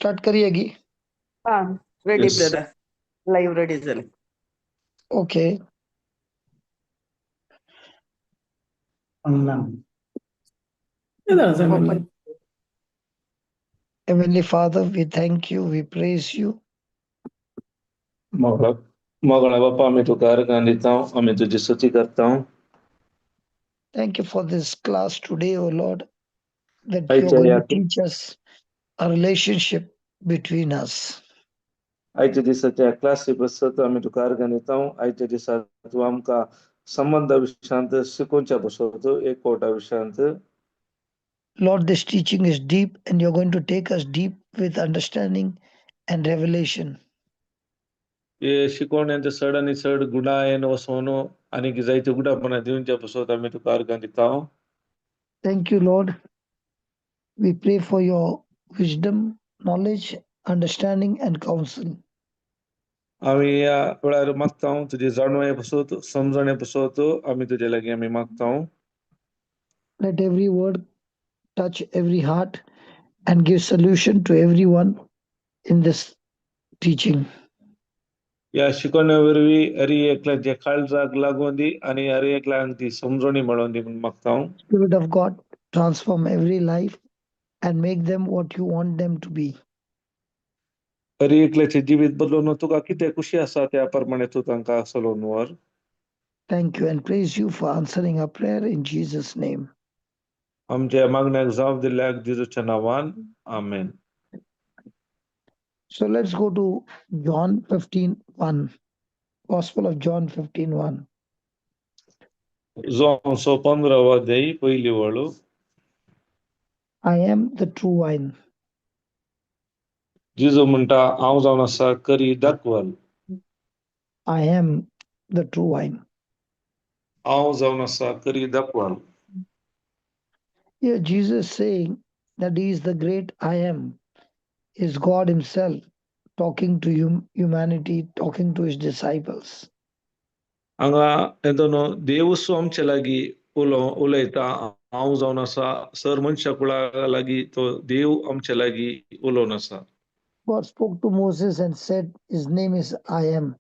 Start करूया की? हा, ready. Yes. Brother, live ready झाले. ओके. ഏതാണ് സമയം? Heavenly Father, we thank you, we praise you. मोगळा मोगळा बापा, आमी तुका अर्गां दिता, आमी तुजी स्तुती करता. Thank you for this class today, O Lord, that Hi, you're going to Chaya. Teach us a relationship between us. आयच्या दिसाच्या क्लासी बसत आमी तुका अर्गां दिता. आयच्या दिसा तूं आमकां संबंदा विशयांत शिकोवच्या बसत, एकवटा विशयांत. Lord, this teaching is deep and you're going to take us deep with understanding and revelation. हे शिकवण्यांत चड आनी चड गुणायन वचोन आनी जायते उगडापणा दिवच्या बसत आमी तुका अर्गां दिता. Thank you, Lord. We pray for your wisdom, knowledge, understanding, and counsel. आमी ह्या वेळार मागता, तुजी जाणवाय बसत, समजणे बसत आमी तुजे लागीं आमी मागता. Let every word touch every heart and give solution to everyone in this teaching. ह्या शिकवण्या वरवीं हरी एकल्याच्या काळजाक लागून दी आनी हर एकल्याक ती समजणी मेळोवन दी म्हूण मागता. Spirit of God, transform every life and make them what you want them to be. हर एकल्याचें जिवीत बदलून तुका कितें खुशी आसा त्या प्रमाणे तूं तांकां चलोवन व्हर. Thank you and praise you for answering our prayer in Jesus' name. आमच्या मागण्याक जाप दिल्ल्याक जेजूच्या नांवान, आमेन. So let's go to John 15:1. Gospel of John 15:1. जोंसो 15 अध्याय, पयली वळ. I am the true vine. जेजू म्हणटा, हांव जावन आसा करी दाखवल. I am the true vine. हांव जावन आसा करी दाखवल. Here, Jesus saying that he is the great I am, is God Himself talking to humanity, talking to his disciples. हांगा तेतून देवूच आमचे लागीं उलयता. हांव जावन आसा सर मनशा कुळा लागीं तो देव आमचे लागीं उलोवन आसा. God spoke to Moses and said, His name is I am.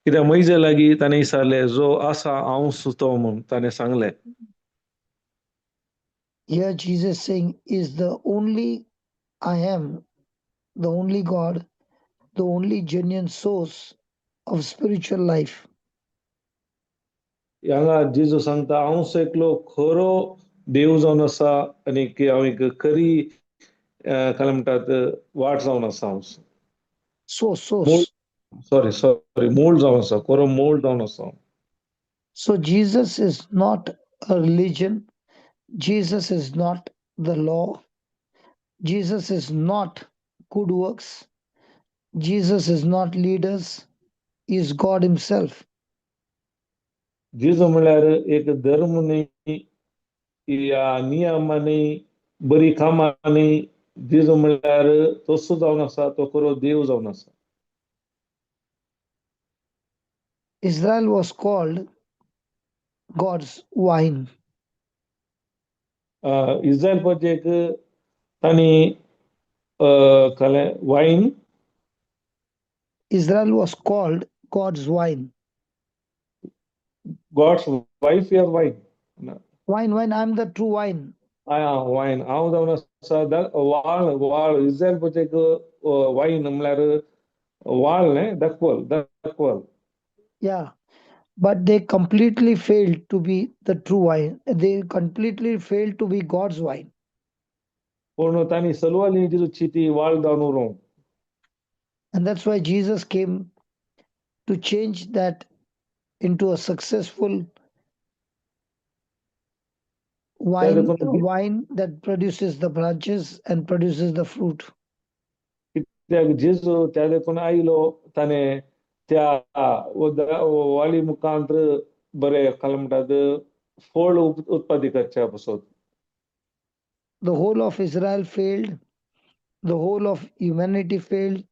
कित्याक मोयजे लागीं ताणें विचारलें, जो आसा हांव सुतो म्हूण ताणें सांगलें. Here, Jesus saying is the only I am, the only God, the only genuine source of spiritual life. हांगा जेजू सांगता, हांव एकलो खरो देव जावन आसा आनी हांव एक खरी, काय म्हणटात, वाट जावन आसा हांव. Source, source. मूळ, सॉरी सॉरी, मूळ जावन आसा, खरो मूळ जावन आसा. So Jesus is not a religion. Jesus is not the law. Jesus is not good works. Jesus is not leaders. He is God Himself. जेजू म्हणल्यार एक धर्म न्ही या नियमां न्ही, बरी कामां न्ही. जेजू म्हणल्यार तसो जावन आसा, तो खरो देव जावन आसा. Israel was called God's vine. Israel प्रजेक तांणी कळ्ळें wine. Israel was called God's vine. God's wife या wine? Vine, vine, I'm the true vine. Wine, हांव जावन आसा वाळ. वाळ, इस्रायल प्रजेक वायन म्हणल्यार वाळ न्ही, दाखवल, दाखवल. Yeah. But they completely failed to be the true vine. They completely failed to be God's vine. पूण तांणी सलवाली जेजूची ती वाळ जावन उरोंक. And that's why Jesus came to change that into a successful vine, vine that produces the branches and produces the fruit. कित्याक जेजू त्या देखून आयलो, ताणें त्या वाली मुखांत बरें, काय म्हणटात, फळ उत्पादी करच्या पासत. The whole of Israel failed, the whole of humanity failed,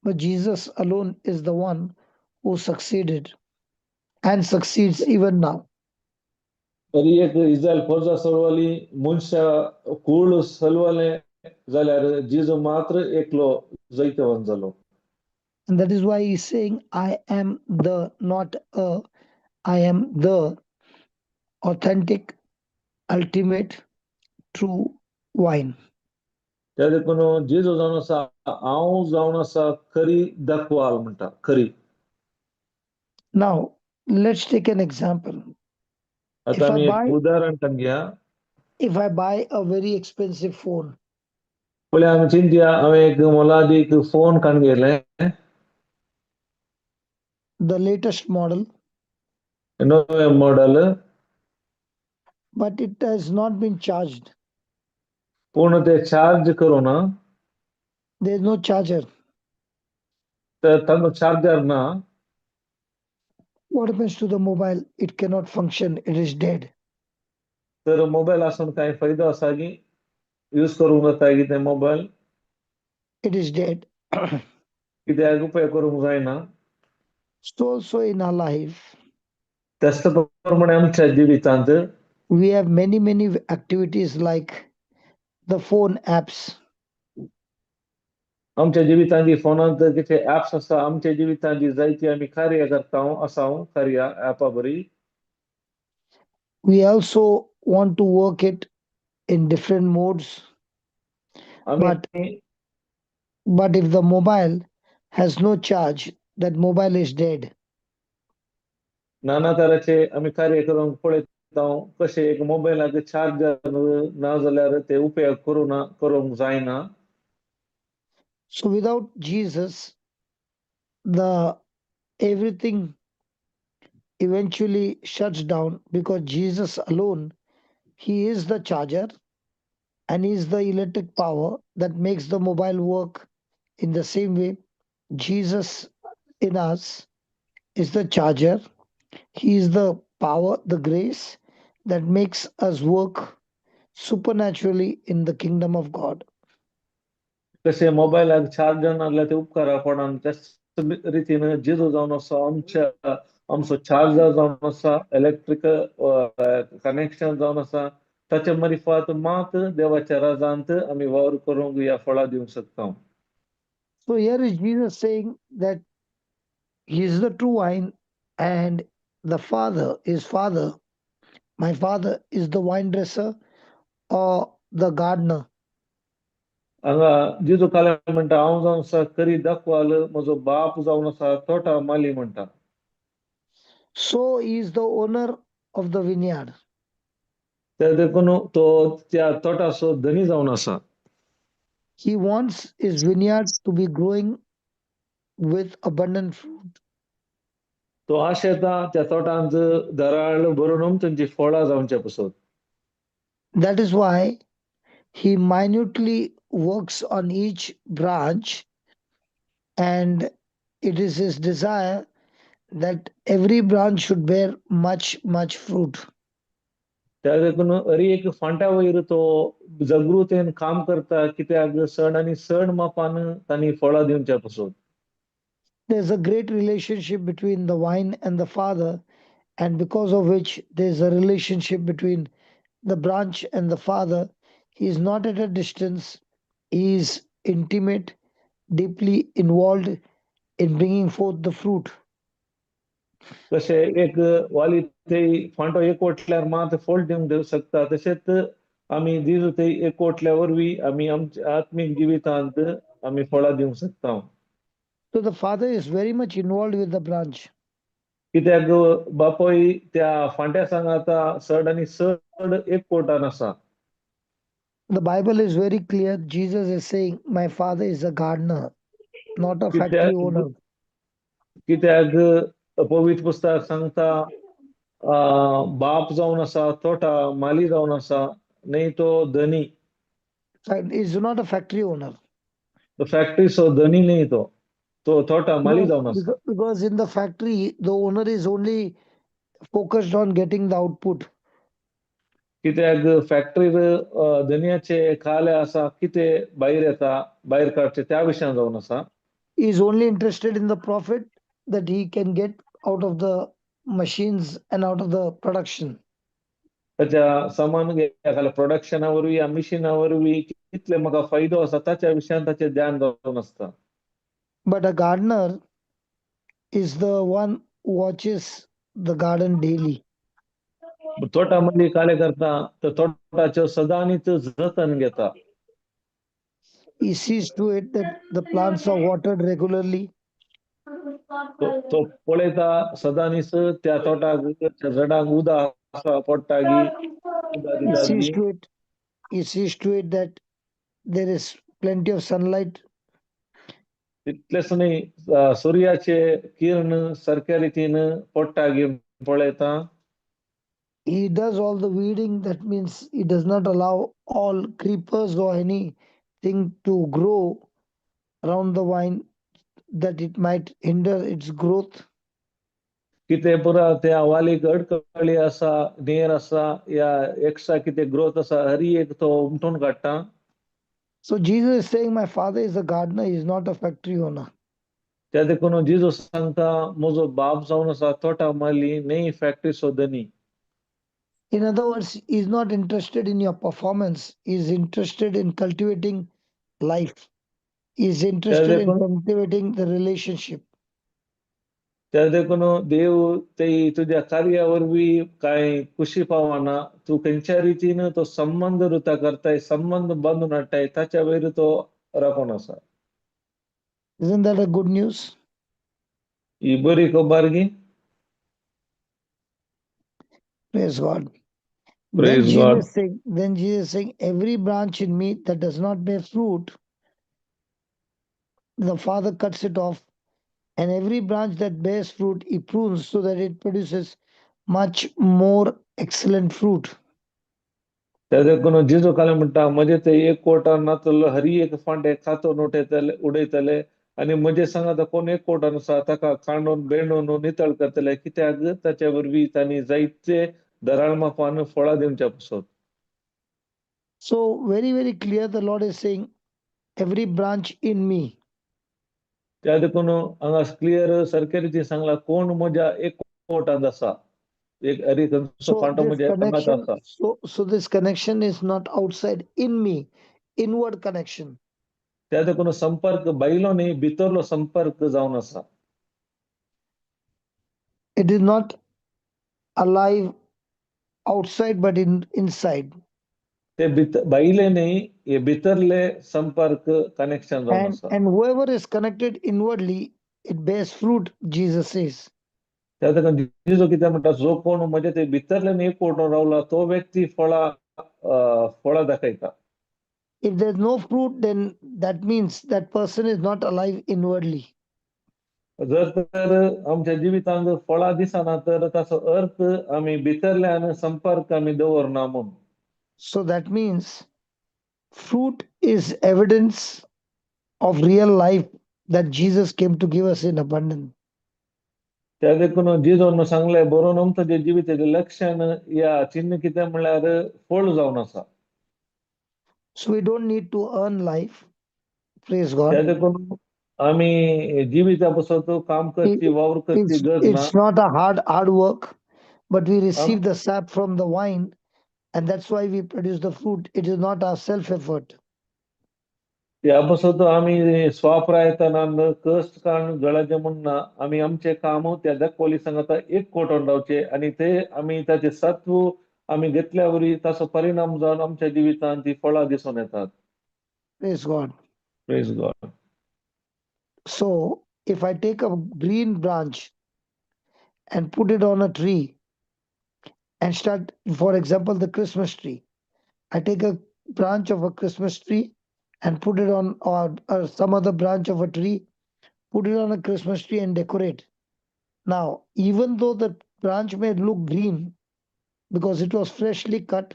but Jesus alone is the one who succeeded and succeeds even now. तरी एक इस्रायल प्रजा सलवाली, मनशां कूळ सलवालें. जाल्यार जेजू मात्र एकलो जैतवंत जालो. And that is why he's saying, I am the, not a, I am the authentic, ultimate, true vine. त्या देखून जेजू जावन आसा, हांव जावन आसा खरी दाखवाल म्हणटा खरी. Now, let's take an example. आतां If I आमी एक उदाहरण सांगया. If I buy a very expensive phone, पळय, आमी चिंतया, हांवें एक मोलादीक फोन काडून घेतलें, the latest model, नवें model, but it has not been charged. पूण ते चार्ज करूं ना. There's no charger. तर तांकां चार्जर ना. What happens to the mobile? It cannot function. It is dead. तर मोबायल आसून कांय फायदो आसा की यूज करूंक जाता की ते mobile? It is dead. कित्याक उपयोग करूंक जायना. So also in our life, त्याच प्रमाणे आमच्या जिवितांत we have many, many activities like the phone apps. आमच्या जिवितांत जी फोनांत कितें ऍप्स आसा, आमच्या जिवितांत जी जायती आमी कार्य करता आसा, कार्य ऍपा बरी. We also want to work it in different modes. आमी But if the mobile has no charge, that mobile is dead. नाना तराचे आमी कार्य करूंक पळयता, कशें एक मोबायलाक चार्जर ना जाल्यार ते उपयोग करूं ना, करूंक जायना. So without Jesus, the everything eventually shuts down because Jesus alone, he is the charger and he is the electric power that makes the mobile work. In the same way, Jesus in us is the charger. He is the power, the grace that makes us work supernaturally in the kingdom of God. कशें मोबायलाक charger ना जाल्यार ते उपकारा पडना, त्याच रितीन जेजू जावन आसा आमच्या आमचो चार्जर जावन आसा, इलेक्ट्रीक कनेक्शन जावन आसा. ताचे मारिफात मात देवाच्या राजांत आमी वावर करूंक ह्या फळां दिवंक शकता. So here is Jesus saying that he is the true vine and the Father, his Father, my Father is the vine dresser or the gardener. हांगा जेजू काल्या म्हणटा, हांव जावन आसा खरी दाखवाल, म्हजो बाप जावन आसा तोटा माली म्हणटा. So he is the owner of the vineyard. ते देखून तो त्या तोटाचो धनी जावन आसा. He wants his vineyard to be growing with abundant fruit. तो आशेता त्या तोटांत दराळ भरून तांची फळां जावचे पसत. That is why he minutely works on each branch, and it is his desire that every branch should bear much, much fruit. त्या देखून हर एक फांट्या वयर तो जागृतेन काम करता, कित्याक चड आनी चड मापान तांणी फळां दिवचे पसत. There's a great relationship between the vine and the Father, and because of which there's a relationship between the branch and the Father. He is not at a distance, he is intimate, deeply involved in bringing forth the fruit. कशें एक वाली ते फांटो एकवटल्यार मात फळ दिवंक शकता, तशेंच आमी जेजू ते एकवटल्या वरवीं आमी आमच्या आत्मीक जिवितांत आमी फळां दिवंक शकता. So the Father is very much involved with the branch. कित्याक बापूय त्या फांट्या सांगाता चड आनी चड एकवटान आसा. The Bible is very clear. Jesus is saying, "My Father is a gardener, not a factory कित्याक owner." कित्याक पवित्र पुस्तक सांगता, बाप जावन आसा तोटा माली जावन आसा, न्ही तो धनी. He's not a factory owner. तो फॅक्टरीचो धनी न्ही, तो तो तोटा माली जावन आसा. Because in the factory, the owner is only focused on getting the output. कित्याक फॅक्टरीर धनयाचे खाले आसा कितें भायर येता, भायर काडचे त्या विशयान जावन आसा. He is only interested in the profit that he can get out of the machines and out of the production. ताच्या सामान प्रोडक्शना वरवीं या मिशिना वरवीं कितले म्हाका फायदो आसा ताच्या विशयान ताचें ध्यान जावन आसता. But a gardener is the one who watches the garden daily. तोटा माली कार्य करता तर तोटाच्यो सदांच जतन घेता. He sees to it that the plants are watered regularly. तो तो पळयता सदांच त्या तोटाक त्या झाडांक उदक आसा पडटा गी उदक He दिता sees गी. to it. He sees to it that there is plenty of sunlight. तितलेंच न्ही सुर्याचे किरण सारक्या रितीन पडटा गी पळयता. He does all the weeding. That means he does not allow all creepers or anything to grow around the vine that it might hinder its growth. कितें पुरा त्या वालीक अडकळी आसा नेर आसा या एक्स्ट्रा कितें ग्रोथ आसा हरी एक तो उमटून काडटा. So Jesus is saying, "My father is a gardener, he is not a factory owner." त्या देखून जेजू सांगता म्हजो बाप जावन आसा तोटा माली न्ही फॅक्टरीचो धनी. In other words, he is not interested in your performance. He is interested in cultivating life. He is interested in देखून cultivating the relationship. त्या देखून देव ते तुज्या कार्या वरवीं कांय खुशी पावना तूं खंयच्या रितीन तो संबंद रुता करताय संबंद बांदून हाडटाय ताच्या वयर तो राखून आसा. Isn't that a good news? ही बरी खबर गी? Praise God. Then Praise God. Jesus saying, "Every branch in me that does not bear fruit, the Father cuts it off, and every branch that bears fruit, he prunes so that it produces much more excellent fruit." त्या देखून जेजू काले म्हणटा म्हजे ते एक कोटान नातलो हरी एक फांटे कातोन उठयतले उडयतले आनी म्हजे सांगाता कोण एक कोटान आसा ताका कांडून बेंडून नितळ करतले कित्याक ताच्या वरवीं तांणी जायते दराळ मापान फळां दिवच्या पासत. So, very, very clear, the Lord is saying, "Every branch in me." त्या देखून हांगा क्लियर सारके रितीन सांगला कोण म्हज्या एक कोटांत आसा एक हरी खंयचो So फांटो this म्हज्या सांगात connection, आसा. so this connection is not outside, in me, inward connection. त्या देखून संपर्क भायलो न्ही भितरलो संपर्क जावन आसा. It is not alive outside, but in inside. ते भितर भायले न्ही हे भितरले संपर्क कनेक्शन जावन And आसा. and whoever is connected inwardly, it bears fruit, Jesus says. त्या देखून जेजू कितें म्हणटा जो कोण म्हजे ते भितरल्यान एक कोटो रावला तो व्यक्ती फळां फळां दाखयता. If there's no fruit, then that means that person is not alive inwardly. जर तर आमच्या जिवितांत फळां दिसना तर ताचो अर्थ आमी भितरल्यान संपर्क आमी दवरना म्हूण. So that means fruit is evidence of real life that Jesus came to give us in abundance. त्या देखून जेजून सांगलें बरोवन आमकां जे जिविताचें लक्षण या चिन्न कितें म्हणल्यार फळ जावन आसा. So we don't need to earn life. Praise त्या God. देखून आमी जिविता पासत काम करची वावर करची गरज ना. It's not a hard work, but we receive the sap from the vine, and that's why we produce the fruit. It is not our self effort. त्या पासत आमी स्वप्रयत्नान कश्ट काडून गळाचें म्हूण ना आमी आमचें काम त्या दाखोवली सांगता एक कोटोन रावचें आनी ते आमी ताचें सत्व आमी घेतल्या वरी ताचो परिणाम जावन आमच्या जिवितांत ती फळां दिसून येतात. Praise God. Praise God. So if I take a green branch and put it on a tree and start, for example, the Christmas tree, I take a branch of a Christmas tree and put it on, or some other branch of a tree, put it on a Christmas tree and decorate. Now, even though the branch may look green because it was freshly cut,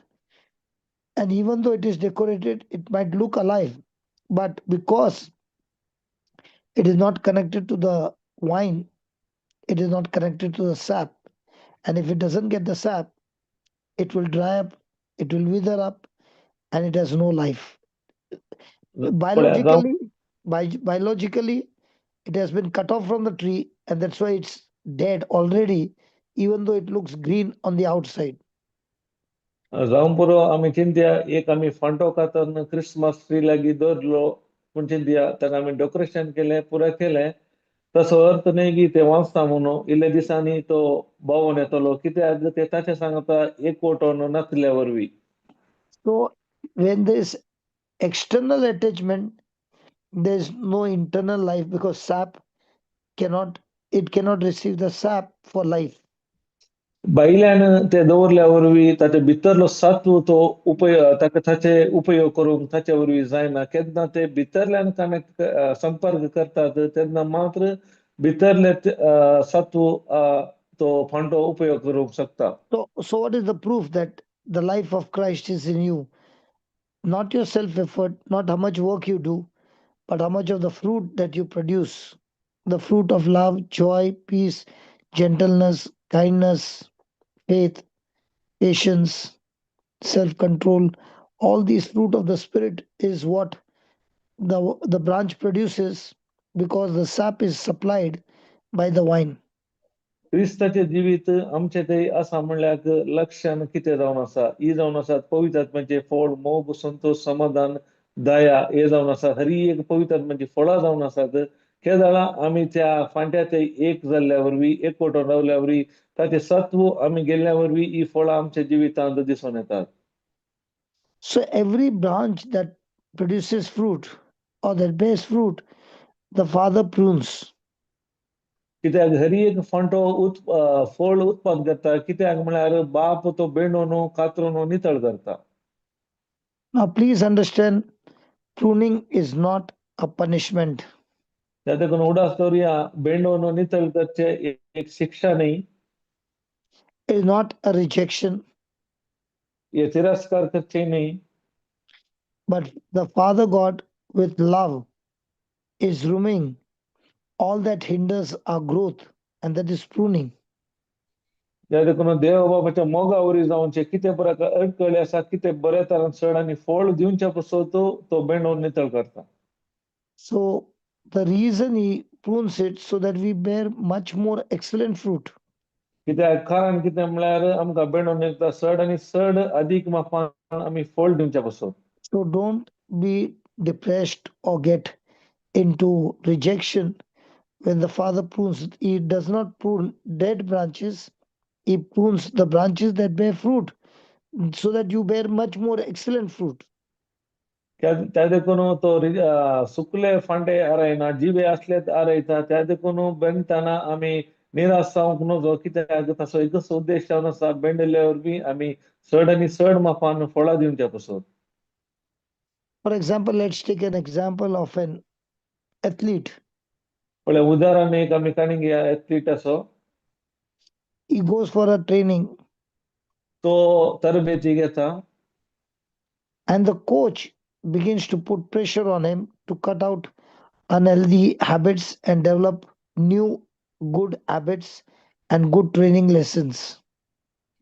and even though it is decorated, it might look alive, but because it is not connected to the vine, it is not connected to the sap. And if it doesn't get the sap, it will dry up, it will wither up, and it has no life. Biologically, it has been cut off from the tree, and that's why it's dead already, even though it looks green on the outside. जावं पुरो, आमी चिंतया, एक आमी फांटो कातरून Christmas tree लागीं दवरलो पूण चिंतया, ताका आमी डेकोरेशन केलें, पुरो केलें. तसो अर्थ न्हय की ते वाचता म्हणून. इल्ले दिसांनी तो बावून येतलो, कित्याक ते ताचे सांगता एकवटोन नासल्या वरवीं. So when there is external attachment, there is no internal life because sap cannot it cannot receive the sap for life. भायल्यान ते दवरल्या वरवीं ताचे भितरलो सत्व तो उपयोग ताका ताचे उपयोग करूंक ताचे वरवीं जायना. केन्ना ते भितरल्यान कनेक्ट, संपर्क करतात, तेन्ना मात्र भितरले सत्व तो फांटो उपयोग करूंक शकता. So what is the proof that the life of Christ is in you? Not your self effort, not how much work you do, but how much of the fruit that you produce. The fruit of love, joy, peace, gentleness, kindness, faith, patience, self control. All these fruit of the Spirit is what the branch produces because the sap is supplied by the vine. क्रिस्ताचे जिवीत आमचे ते आसा म्हणल्यार लक्षण कितें जावन आसा? ही जावन आसा पवित्र आत्म्याचे फळ: मोग, संतोष, समाधान, दया, हे जावन आसा. हरी एक पवित्र आत्म्याची फळां जावन आसात. केदळा आमी त्या फांट्या ते एक जाल्ल्या वरवीं, एकवटून रावल्या वरवीं, ताचे सत्व आमी गेल्ल्या वरवीं ही फळां आमच्या जिवितांत दिसून येतात. So every branch that produces fruit or that bears fruit, the Father prunes. कित्याक हरी एक फांटो उत् फळ उत्पन्न करता, कित्याक म्हळ्यार बाप तो बेंडोन, कातरून नितळ करता. Now, please understand, pruning is not a punishment. त्या देखून उडास दवरुया, बेंडोन नितळ करचे एक शिक्षा न्ही. It is not a rejection, हे तिरस्कार करचे न्ही. But the Father God with love is removing all that hinders our growth, and that is pruning. त्या देखून देव बाबाच्या मोगा वरी जावचे कितें बरें अडकळी आसा, कितें बऱ्या तरान चड आनी फळ दिवच्या पासत तो बेंडोन नितळ करता. So the reason he prunes it so that we bear much more excellent fruit. कित्याक, कारण कितें म्हळ्यार आमकां बेंडोन नितळ चड आनी चड अदीक मापान आमी फळ दिवच्या पासत. So don't be depressed or get into rejection when the Father prunes. He does not prune dead branches, he prunes the branches that bear fruit so that you bear much more excellent fruit. त्या देखून तो सुकले फांटे आरायना, जिवे असले आरायता. त्या देखून बेंडताना आमी निराश जावंक नजो, कित्याक ताचो एकच उद्देश जावन आसा, बेंडिल्ल्या वरवीं आमी चड आनी चड मापान फळां दिवच्या पासत. For example, let's take an example of an athlete. पळय, उदाहरण एक आमी काणी घेया एथलीटाचो. He goes for a training, तो तरबेती घेता. And the coach begins to put pressure on him to cut out unhealthy habits and develop new good habits and good training lessons.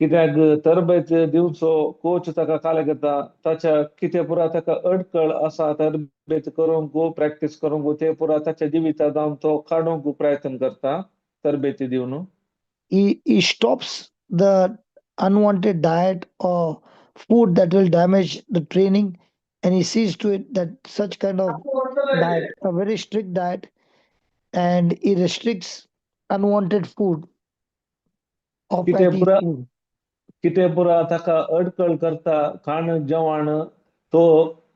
कित्याक तरबेत दिवचो कोच ताका काले घेता, ताच्या कितें पुरा ताका अडकळ आसा तरबेत करूंक, प्रॅक्टीस करूंक, ते पुरा ताच्या जिविता जावन तो काडूंक प्रयत्न करता तरबेती दिवन. He stops the unwanted diet or food that will damage the training, and he sees to it that such kind of diet, a very strict diet, and he restricts unwanted food or कितें fatty पुरा food. कितें पुरा ताका अडकळ करता खाण जेवण, तो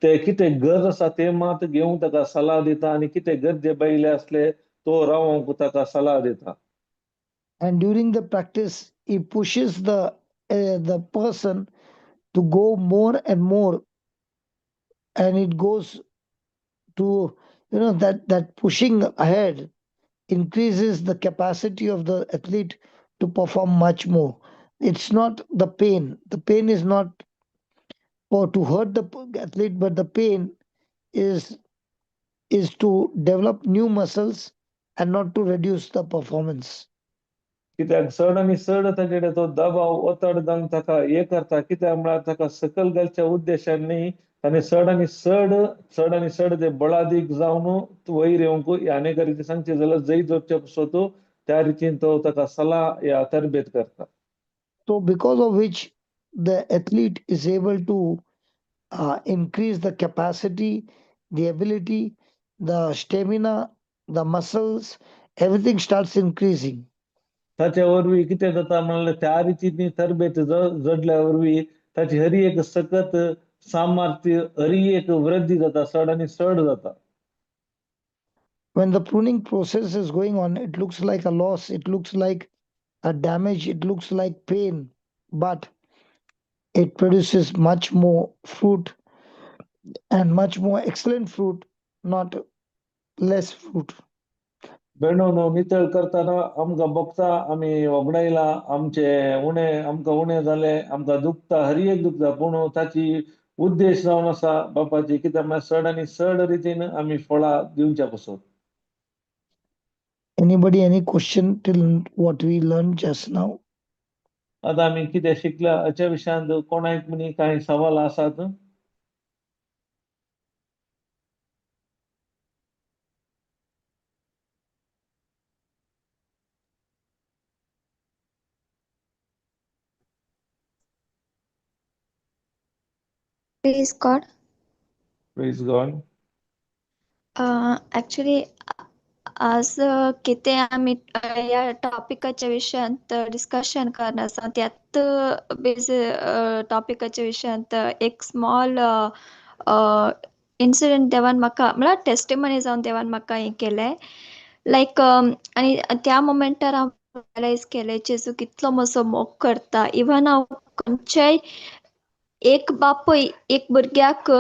ते कितें गरज आसा ते मात घेवंक ताका सलाह दिता आनी कितें गरजे भायले आसले तो रावोंक ताका सलाह दिता. And during the practice, he pushes the person to go more and more, and it goes to that pushing ahead increases the capacity of the athlete to perform much more. It's not the pain. The pain is not for to hurt the athlete, but the pain is to develop new muscles and not to reduce the performance. कित्याक चड आनी चड ताजेर तो दबाव, ओतड घालून ताका हे करता, कित्याक म्हळ्यार ताका सकयल घालच्या उद्देशान न्ही, आनी चड आनी चड, चड आनी चड ते बळादीक जावन वयर येवंक, आनी रितीन सांगचें जाल्यार जैत जोडचे पासत त्या रितीन तो ताका सलाह या तरबेत करता. So because of which the athlete is able to increase the capacity, the ability, the stamina, the muscles, everything starts increasing. ताच्या वरवीं कितें जाता म्हणल्यार त्या रितीन तरबेत जडल्या वरवीं ताची हरी एक सकत सामर्थ्य हरी एक वृद्धी जाता, चड आनी चड जाता. When the pruning process is going on, it looks like a loss, it looks like a damage, it looks like pain, but it produces much more fruit and much more excellent fruit, not less fruit. बेणो नितळ करतना आमकां भोगता, आमी वगडायला आमचे उणें, आमकां उणें जालें, आमकां दुखता, हरी एक दुखता, पूण ताची उद्देश जावन आसा बापाची कित्याक म्हळ्यार चड आनी चड रितीन आमी फळां दिवच्या पासत. Anybody, any question till what we learned just now? आतां आमी कितें शिकल्या हाच्या विशयांत कोणाक म्हणी कांय सवाल आसात? Praise God. Praise God. Actually आज कितें आमी ह्या टॉपिकाच्या विशयांत डिस्कशन करना आसा, त्यात बेज टॉपिकाच्या विशयांत एक स्मॉल इन्सिडंट देवान म्हाका, म्हळ्यार टेस्टिमनी जावन देवान म्हाका हें केलें. लायक आनी त्या मोमेंटार हांव रियलायज केलें जेजू कितलो म्हजो मोग करता. इवन हांव खंयच्याय एक बापूय एक भुरग्याक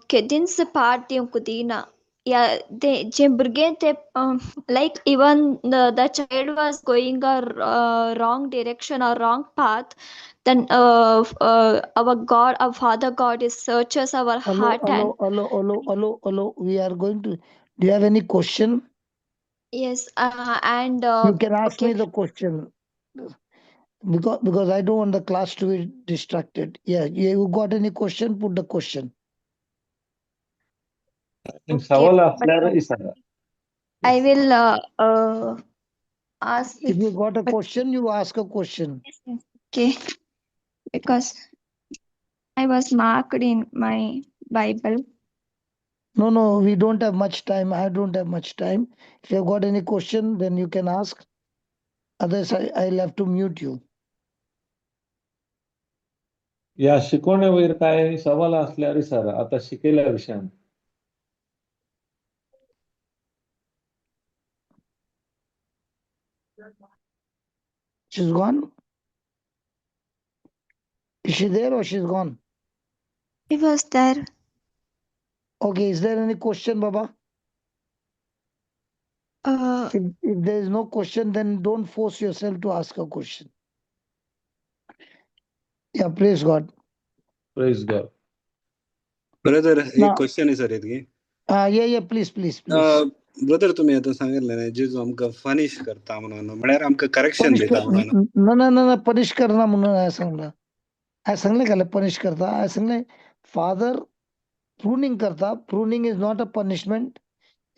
केदींच पाड दिवंक दिना. या ते जे भुरगें ते like even the child was going a wrong direction or wrong path, then our God, our Father God is searches our Hello, heart hello, and hello, hello, hello, hello. We are going to, do you have any question? Yes, and You can ask me okay. the question. Because I don't want the class to be distracted. Yeah, you got any question? Put the question. Okay, सवाल but असल्यार विचारा. I will ask If you got a but question, you ask a question. Okay, because I was marked in my Bible. No, no, we don't have much time. I don't have much time. If you've got any question, then you can ask. Others, I'll have to mute you. या शिकवणे वयर काय सवाल असल्यार विचारा आता शिकयल्या विशयान. She's gone? Is she there or she's gone? It was there. Okay, is there any question, Baba? If there is no question, then don't force yourself to ask a question. Yeah, praise God. Praise God. Brother, एक ना question आहे sir की. Yeah, yeah, please, please, please. Brother, तुम्ही आता सांगितलं ना जेजू आमकां पनिश करता म्हणून, म्हळ्यार आमकां करेक्शन पनिश दिता म्हणून. ना ना ना ना, पनिश करना म्हणून हांवें सांगला. हांवें सांगलें काल पनिश करता. हांवें सांगलें फादर प्रुनींग करता. Pruning is not a punishment,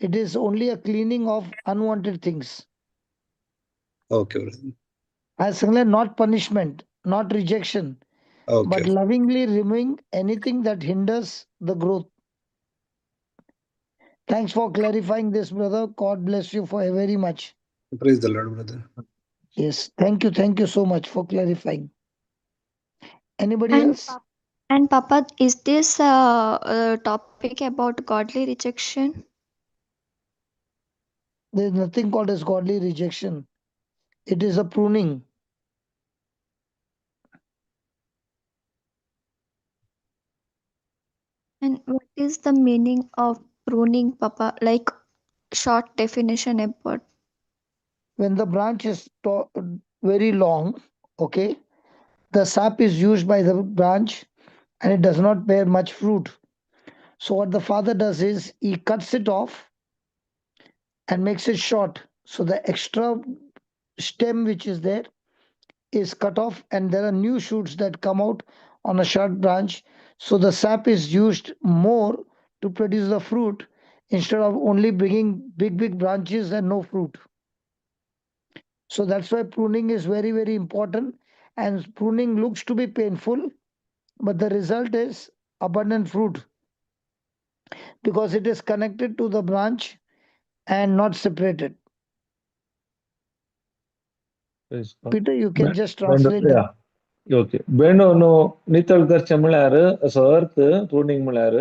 it is only a cleaning of unwanted things. Okay brother. हांवें सांगलें not punishment, not rejection, okay. but lovingly removing anything that hinders the growth. Thanks for clarifying this, brother. God bless you for very much. Praise the Lord brother. Yes, thank you so much for clarifying. Anybody And else? And Papa, is this topic about godly rejection? There is nothing called as godly rejection. It is a pruning. And what is the meaning of pruning, Papa? Like short definition about. When the branch is very long, okay, the sap is used by the branch and it does not bear much fruit. So what the father does is he cuts it off and makes it short. So the extra stem which is there is cut off and there are new shoots that come out on a short branch. So the sap is used more to produce the fruit instead of only bringing big, big branches and no fruit. So that's why pruning is very, very important. And pruning looks to be painful, but the result is abundant fruit because it is connected to the branch and not separated. Praise God. Peter, you can just translate that. Okay, भेंडो न्हू नितळ करचें म्हळ्यार असो अर्थ. प्रुनींग म्हळ्यार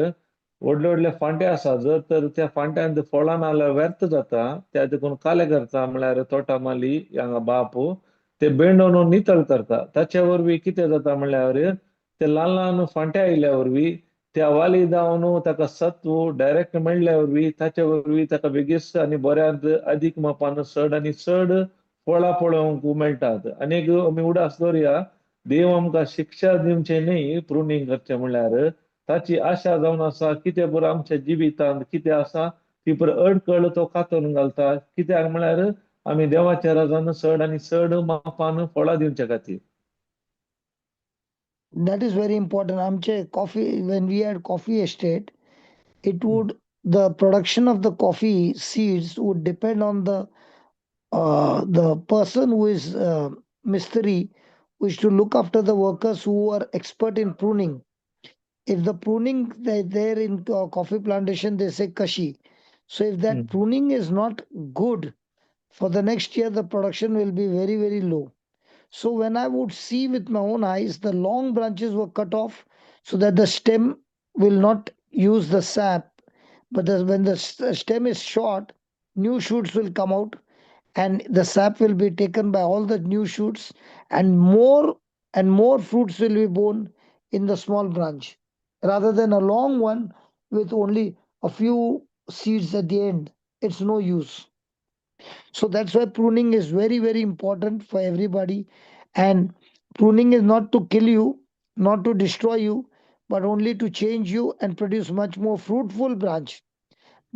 व्हडले व्हडले फांटे आसा, जर तर त्या फांट्यांत फळां ना जाल्यार व्यर्थ जाता. त्या देखून काले करता म्हळ्यार तोटा माली हांगा बाप ते भेंडो न्हू नितळ करता. ताचे वरवीं कितें जाता म्हळ्यार ते ल्हान ल्हान फांटे आयिल्ल्या वरवीं त्या वाली जावन ताका सत्व डायरेक्ट मेळ्ळ्या वरवीं ताचे वरवीं ताका बेगीन आनी बऱ्यांत अदीक मापान चड आनी चड फळां पळोवंक मेळटात. आनी एक आमी उडास दवरया, देव आमकां शिक्षा दिवचे न्ही. प्रुनींग करचें म्हळ्यार ताची आशा जावन आसा कितें बरो आमच्या जिवितांत कितें आसा ती पुरो अडकळ तो कातरून घालता. कित्याक म्हळ्यार आमी देवाच्या राजान चड आनी चड मापान फळां दिवचे खातीर. That is very important. आमचे coffee, when we had coffee estate, it would the production of the coffee seeds would depend on the person who is mistri, who is to look after the workers who are expert in pruning. If the pruning, they there in coffee plantation, they say kashi. So if that pruning is not good, for the next year the production will be very, very low. So when I would see with my own eyes, the long branches were cut off so that the stem will not use the sap. But when the stem is short, new shoots will come out and the sap will be taken by all the new shoots, and more fruits will be borne in the small branch rather than a long one with only a few seeds at the end. It's no use. So that's why pruning is very, very important for everybody. And pruning is not to kill you, not to destroy you, but only to change you and produce much more fruitful branch.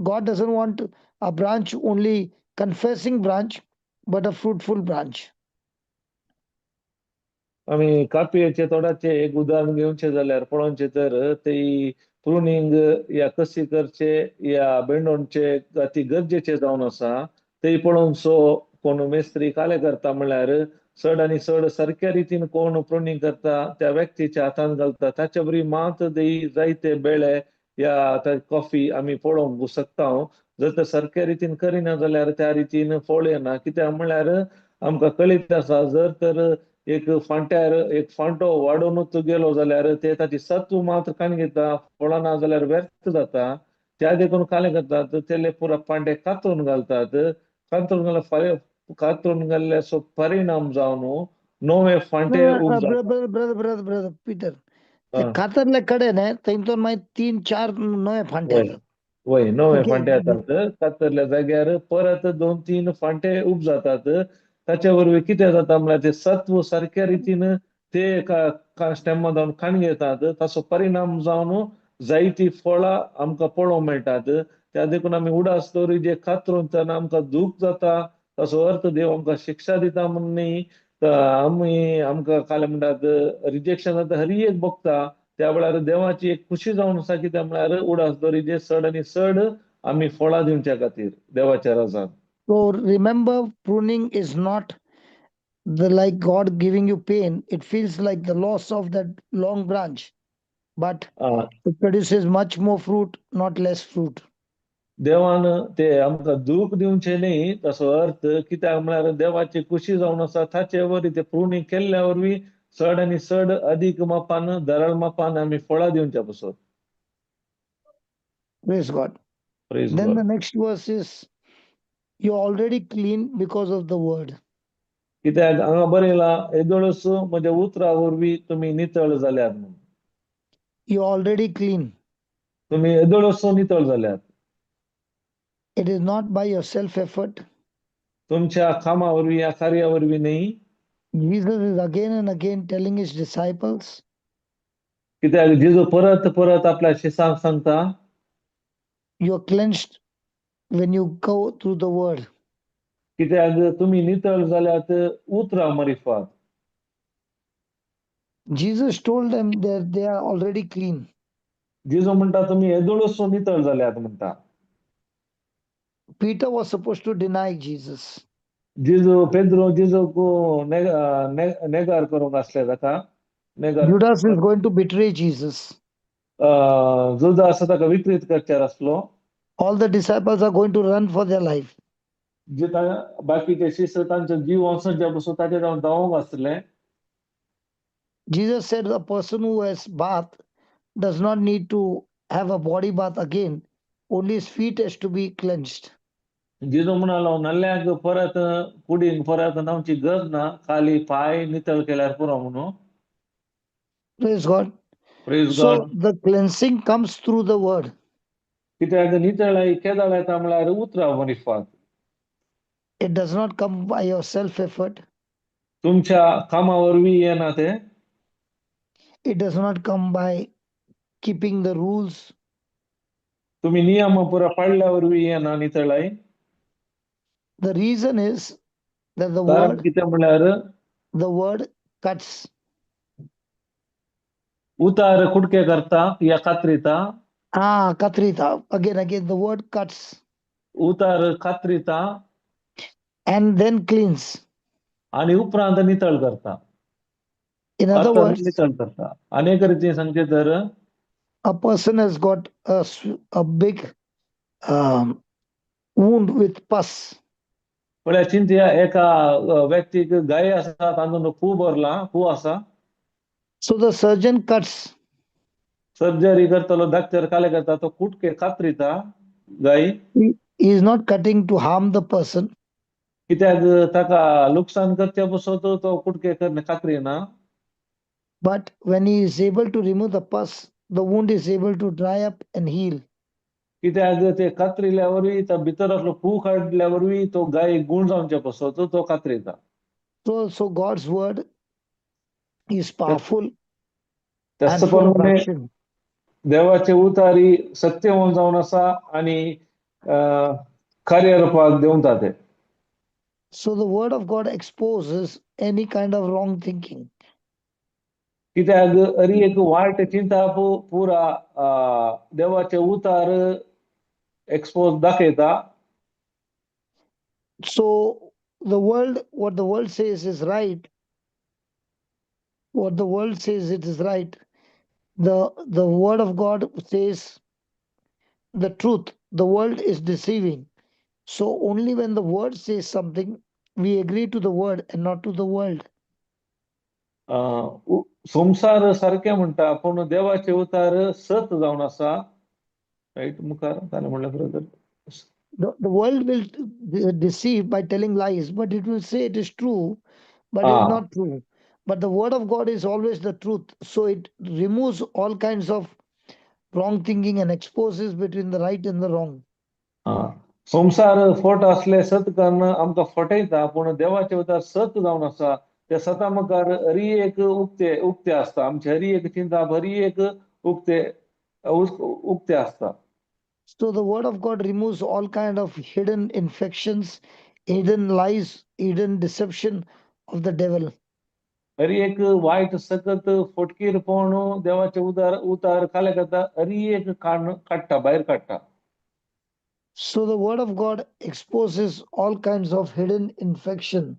God doesn't want a branch only confessing branch, but a fruitful branch. आमी कापयेचे तोडाचे एक उदाहरण घेवचें जाल्यार पळोवचें तर ती प्रुनींग या कशी करचे या बेंडोनचे अती गरजेचे जावन आसा. ते पळोवन सो कोण मेस्त्री काले करता म्हळ्यार चड आनी चड सारक्या रितीन कोण प्रुनींग करता त्या व्यक्तीच्या हातान घालता. ताचे बरी मात जायते बेळे या कॉफी आमी पळोवंक शकता. जर तर सारक्या रितीन करिना जाल्यार त्या रितीन फळ येना. कित्याक म्हळ्यार आमकां कळीत आसा, जर तर एक फांट्यार एक फांटो वाडोवनूच गेलो जाल्यार ते ताची सत्व मात्र काण घेता, फळां ना जाल्यार व्यर्थ जाता. त्या देखून काले करतात, तेले पुरा पांडे कातरून घालतात. कातरून घाल कातरून घाल्ल्याचो परिणाम जावन नवे फांटे brother, brother, brother, brother Peter, कातरल्या कडेन थंयतून मागीर तीन चार नवे फांटे येतात. वय, नवे फांटे येतात. कातरल्या जाग्यार परत दोन तीन फांटे उब जातात. ताचे वरवीं कितें जाता म्हळ्यार ते सत्व सारक्या रितीन ते स्टेमा जावन खाण घेतात. ताचो परिणाम जावन जायती फळां आमकां पळोवंक मेळटात. त्या देखून आमी उडास दवरी जे कातरून तेन्ना आमकां दूख जाता. ताचो अर्थ देव आमकां शिक्षा दिता म्हूण न्ही. आमी आमकां काल म्हणटात रिजेक्शन जाता, हरी एक भोगता. त्या वेळार देवाची एक खुशी जावन आसा. कित्याक म्हळ्यार उडास दवरी जे चड आनी चड आमी फळां दिवच्या खातीर देवाच्या राजान. So remember, pruning is not the like God giving you pain. It feels like the loss of that long branch, but it produces much more fruit, not less fruit. देवान ते आमकां दूख दिवचे न्ही तसो अर्थ. कित्याक म्हळ्यार देवाची खुशी जावन आसा ताचे वरवीं ते प्रुनींग केल्ल्या वरवीं चड आनी चड अदीक मापान दराळ मापान आमी फळां दिवच्या पसत. Praise God. Praise Then God. The next verse is, you're already clean because of the word. कित्याक हांगा बरयलां, येदोळच म्हज्या उतरा वरवीं तुमी नितळ जाल्यात म्हणून. You're already clean. तुमी येदोळच नितळ जाल्यात. It is not by your self effort. तुमच्या कामा वरवीं या कार्या वरवीं न्ही. Jesus is again and again telling his disciples, कित्याक जेजू परत परत आपल्या शिसांक सांगता, you're cleansed when you go through the word. कित्याक तुमी नितळ जाल्यात उतरां मारिफात. Jesus told them that they are already clean. जेजू म्हणटा तुमी येदोळच नितळ जाल्यात म्हणटा. Peter was supposed to deny Jesus. जेजू पेद्रो जेजूक नेगार करूंक आसले ताका नेगार. Judas is going to betray Jesus. Judas ताका विकृत करचेर आसलो. All the disciples are going to run for their life. जे बाकीचे शिष्य तांचो जीव वचून पसून ताचे जावन धांवूंक आसले. Jesus said a person who has bath does not need to have a body bath again. Only his feet has to be cleansed. जेजू म्हणालो नल्ल्याक परत कुडीक परत न्हांवची गरज ना, खाली पाय नितळ केल्यार पुरो म्हणून. Praise God. Praise So God. The cleansing comes through the word. कित्याक नितळाय केदाळ येता म्हळ्यार उतरां मरिफात. It does not come by your self effort. तुमच्या कामा वरवीं येना ते. It does not come by keeping the rules. तुमी नियम पुरा पाळल्या वरवीं येना नितळाय. The reason is that the कारण word कितें म्हळ्यार the word cuts. उतार कुडके करता या कात्रिता. Ah, katrita. Again, again, the word cuts उतार कात्रिता and then cleans. आणि उपरांत नितळ करता. In other कातर words, नितळ करता. अनेक रितीन सांगचे तर a person has got a big wound with pus. पळया चिंतया एका व्यक्तीक गाय आसा, तातूंत खूब भरला, खूब आसा. So the surgeon cuts. Surgery करतलो डॉक्टर काले करता, तो कुटके कात्रिता गाय. He is not cutting to harm the person. कित्याक ताका लुकसाण करचे पसून तो कुटके करने कात्रिना. But when he is able to remove the pus, the wound is able to dry up and heal. कित्याक ते कात्रिल्या वरवीं तो भितर असलो पू काडल्या वरवीं तो गाय गुण जावचे पसून तो कात्रिता. So God's word is powerful त्याच and full of प्रमाणे action. देवाचे उतारी सत्यवान जावन आसा आणि कार्य रूपाक देंवता ते. So the word of God exposes any kind of wrong thinking. कित्याक हरी एक वायट चिंता पुरा देवाचे उतार एक्सपोज दाखयता. So the world, what the world says is right. What the world says it is right. The word of God says the truth. The world is deceiving. So only when the word says something, we agree to the word and not to the world. संवसार सारकें म्हणटा पूण देवाचे उतार सत जावन आसा, right? मुखार ताणें म्हणलें brother. The world will deceive by telling lies, but it will say it is true, but it's not true. But the word of God is always the truth. So it removes all kinds of wrong thinking and exposes between the right and the wrong. संवसार फट असले सत कारण आमकां फटयता पूण देवाचे उतार सत जावन आसा. त्या सता मुखार हरी एक उक्ते उक्ते आसता, आमची हरी एक चिंता हरी एक उक्ते उक्ते आसता. So the word of God removes all kind of hidden infections, hidden lies, hidden deception of the devil. Hari एक वायट सकत फटकीरपण देवाचे उदार उतार खाले करता, हरी एक काण काडटा, भायर काडटा. So the word of God exposes all kinds of hidden infection.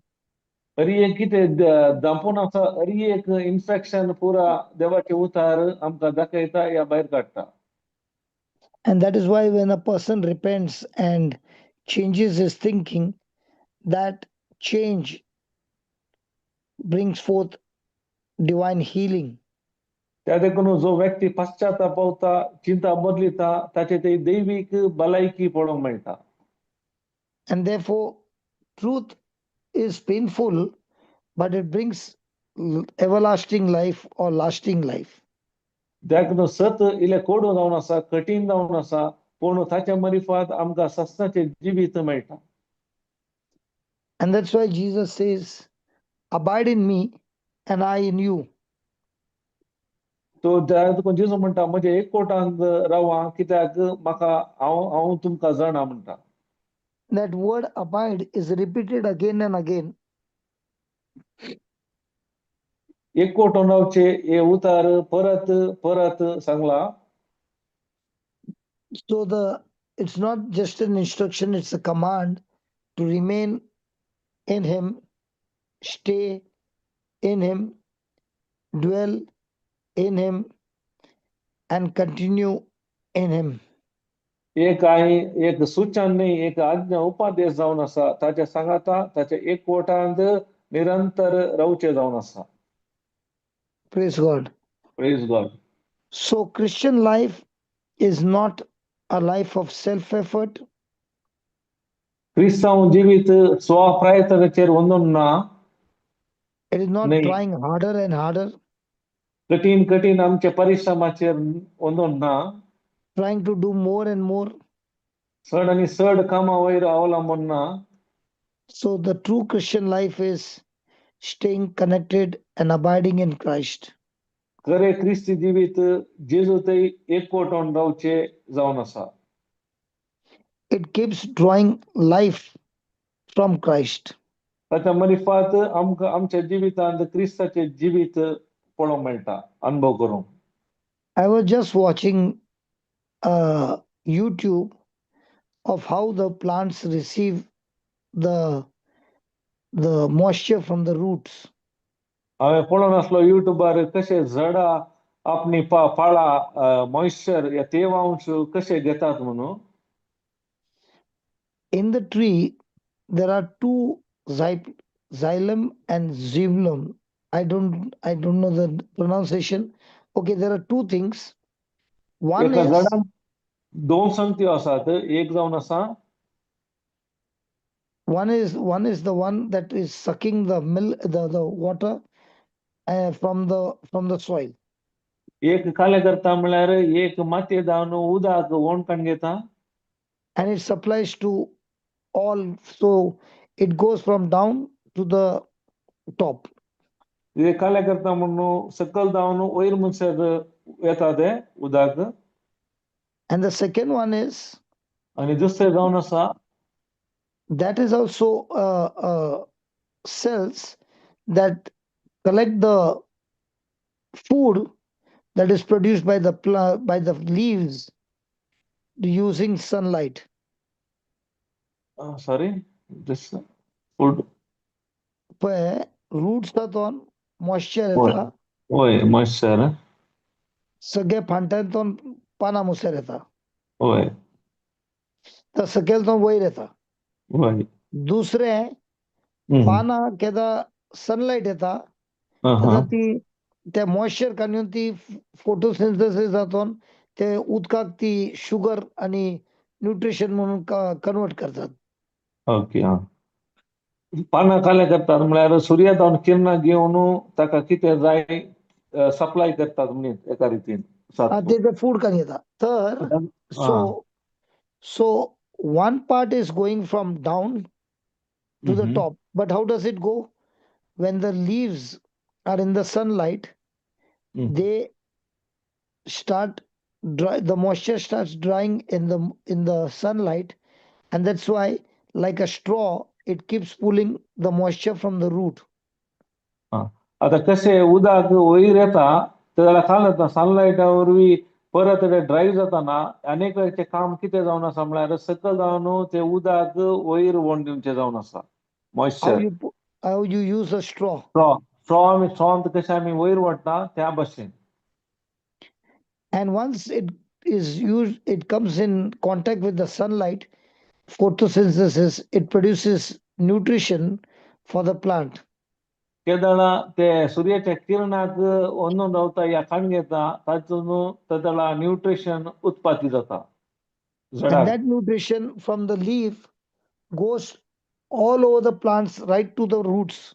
Hari एक कितें दांपून आसा, हरी एक इन्फेक्शन पुरा देवाचे उतार आमकां दाखयता या भायर काडटा. And that is why when a person repents and changes his thinking, that change brings forth divine healing. त्या देखून जो व्यक्ती पश्चाताप पावता, चिंता बदलिता, ताचे ते दैवीक भलायकी पळोवंक मेळटा. And therefore, truth is painful, but it brings everlasting life or lasting life. देखून सत इल्लें कोडू जावन आसा, कठीण जावन आसा, पूण ताच्या मरिफात आमकां सस्नाचें जिवीत मेळटा. And that's why Jesus says, "Abide in me and I in you." तो देखून जेजू म्हणटा, म्हज्या एकवटांत रावा कित्याक म्हाका हांव हांव तुमकां जाणा म्हणटा. That word "abide" is repeated again and again. एकवटून रावचे हे उतार परत परत सांगला. So the it's not just an instruction, it's a command to remain in him, stay in him, dwell in him and continue in him. एक आहे एक सूचन न्ही, एक आज्ञा उपदेश जावन आसा. ताच्या सांगाता, ताच्या एकवटांत निरंतर रावचें जावन आसा. Praise God. Praise God. So Christian life is not a life of self effort. क्रिस्तांव जिवीत स्वप्रयत्नाचेर वंदून ना. It is not नाही. Trying harder and harder, कठीण कठीण आमच्या परिश्रमाचेर वंदून ना. Trying to do more and more. चड आनी चड कामां वयर अवलंबून ना. So the true Christian life is staying connected and abiding in Christ. खरें क्रिस्ती जिवीत जेजू थंय एकवटून रावचे जावन आसा. It keeps drawing life from Christ. ताच्या मरिफात आमकां आमच्या जिवितांत क्रिस्ताचे जिवीत पळोवंक मेळटा, अनुभव करूंक. I was just watching YouTube of how the plants receive the moisture from the roots. हांवें पळोवन आसलो युट्यूबार कशे झाडां आपली पाळां मॉइश्चर या तेवांश कशे घेतात म्हणून. In the tree, there are two xylem and xylem. I don't know the pronunciation. Okay, there are two things. One एका is झाडान दोन संगत्यो आसात. एक जावन आसा one is the one that is sucking the milk, the water from the soil. एक कालें करता म्हळ्यार एक मातये धावन उदक ओणकाण घेता. And it supplies to all, so it goes from down to the top. हे कालें करता म्हणून सकयल धावन वयर म्हणसर येता ते उदक. And the second one is आनी दुसरें जावन आसा that is also cells that collect the food that is produced by the leaves using sunlight. Sorry, this food? पळय, रूट्सातून मॉइश्चर हय. येता. वय, मॉइश्चर. सगळे फांट्यांतून पानां मुसर येता. तर सकयल तो वयर येता. दुसरें, पानां केदा सनलायट येता तेन्ना ती ते मॉइश्चर काडून ती फोटोसिंथेसिस जातून ते उदकाक ती शुगर आणि न्यूट्रिशन म्हणून कन्वर्ट करतात. ओके, हा, पानां काले करतात म्हळ्यार सुर्या जावन किरणां घेवन ताका कितें जाय सप्लाय करतात म्हणून एका रितीन सात. ते फूड काडून येता तर so one part is going from down to the top, but how does it go? When the leaves are in the sunlight, they start dry, the moisture starts drying in the sunlight, and that's why, like a straw, it keeps pulling the moisture from the root. आता कशें उदक वयर येता ते जाल्यार खाल येता सनलायटा वरवीं, परत ते ड्राय जाताना अनेक वेळाचें काम कितें जावन आसा म्हळ्यार सकयल जावन ते उदक वयर व्हरून दिवचें जावन आसा How moisture. How you use a straw. Straw, straw आमी स्ट्रॉंत कशें आमी वयर ओडटा त्या भशेन. And once it is used, it comes in contact with the sunlight, photosynthesis, it produces nutrition for the plant. केदळा ते सुर्याच्या किरणाक अंदून रावता या काण घेता, तातून तेदळा न्यूट्रिशन उत्पत्ती जाता And झाडाक. That nutrition from the leaf goes all over the plants, right to the roots.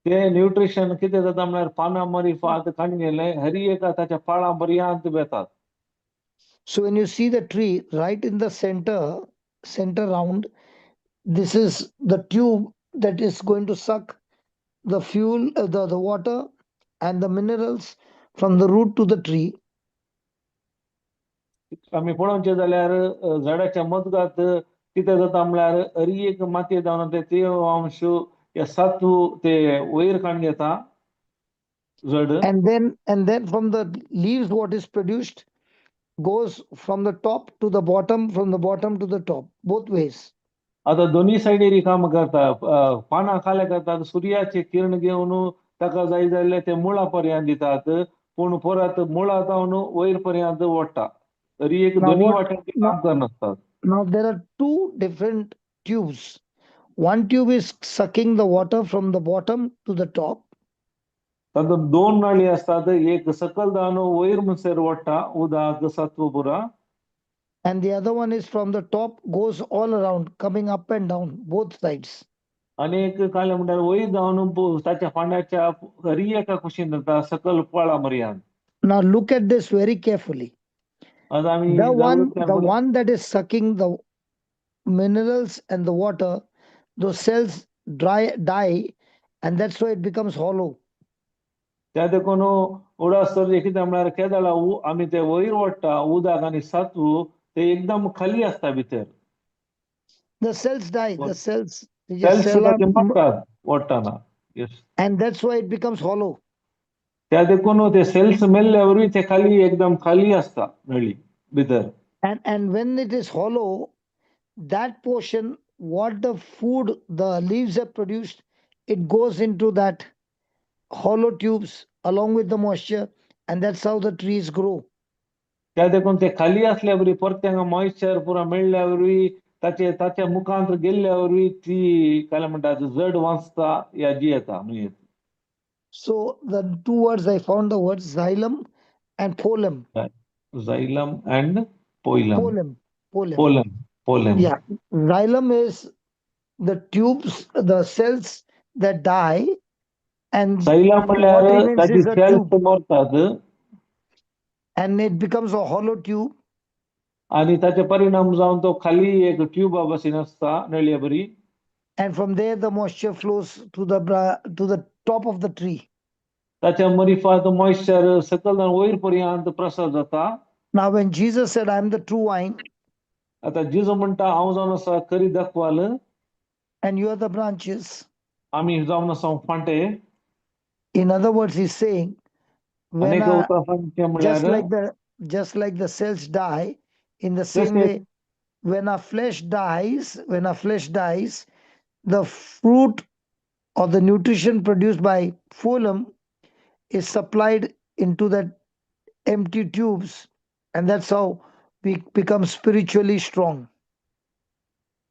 ते न्यूट्रिशन कितें जाता म्हळ्यार पानां मरिफात काण गेले हरी एका ताच्या पाळां पर्यंत वेतात. So when you see the tree right in the center, center round, this is the tube that is going to suck the fuel, the water and the minerals from the root to the tree. आमी पळोवचें जाल्यार झाडाच्या मजगात कितें जाता म्हळ्यार हरी एक मातये जावन ते तेव अंश या सत्व ते वयर काण घेता झड. And then from the leaves, what is produced goes from the top to the bottom, from the bottom to the top, both ways. आता दोन्ही सायडीनी काम करता. पानां खाले करतात, सुर्याचे किरण घेवन ताका जाय जाल्यार ते मुळा पर्यंत दितात, पूण परत मुळा जावन वयर पर्यंत ओडटा. तरी एक Now दोन्ही what वाट्यांनी now, काम करनासतात. Now there are two different tubes. One tube is sucking the water from the bottom to the top, तातूंत दोन नळी असतात. एक सकल जावन वयर म्हणसर ओडटा उदक सत्व पुरा. And the other one is from the top, goes all around, coming up and down both sides. आनी एक काले म्हणल्यार वयर जावन ताच्या फांद्याच्या हरी एका कुशीन जाता सकल पोळा पर्यंत. Now look at this very carefully. आतां आमी The one, जागृताय the one that is sucking the minerals and the water, those cells dry die, and that's why it becomes hollow. त्या देखून उडास तर कितें म्हळ्यार केदळा आमी ते वयर ओडटा उदक आनी सत्व, ते एकदम खाली आसता भितर. The cells die. The cells, the cells cell ताचे मरतात ओडटना, yes. And that's why it becomes hollow. त्या देखून ते सेल्स मेल्ल्या वरवीं ते खाली एकदम खाली आसता नळी भितर. And when it is hollow, that portion, what the food the leaves have produced, it goes into that hollow tubes along with the moisture, and that's how the trees grow. त्या देखून ते खाली असल्या वरवीं परत तांकां मॉइश्चर पुरा मेळ्ळ्या वरवीं ताचे ताच्या मुखांत गेल्ल्या वरवीं ती काय म्हणटा जड वाचता या जियेता न्हय. So the two words I found, the words xylem and phloem. Xylem and phloem. Phloem. Phloem. Phloem, phloem. Yeah. Xylem is the tubes, the cells that die, and xylem what म्हणल्यार remains ताची is a cells tube, मरतात. And it becomes a hollow tube. आणि ताचे परिणाम जावन तो खाली एक ट्यूबा भशेन आसता नळये बरी. And from there the moisture flows to the top of the tree. ताच्या मरिफात मॉइश्चर सकयल वयर पर्यंत प्रसार जाता. Now when Jesus said, "I am the true vine," आता जेजू म्हणटा, हांव जावन आसा खरी दाखवाल, "and you are the branches," आमी जावन आसा फांटे. In other words, he's saying, when अनेक उतरां सांगचें just म्हणल्यार like the cells die, in the same जशें way, when our flesh dies, when our flesh dies, the fruit or the nutrition produced by phloem is supplied into that empty tubes, and that's how we become spiritually strong.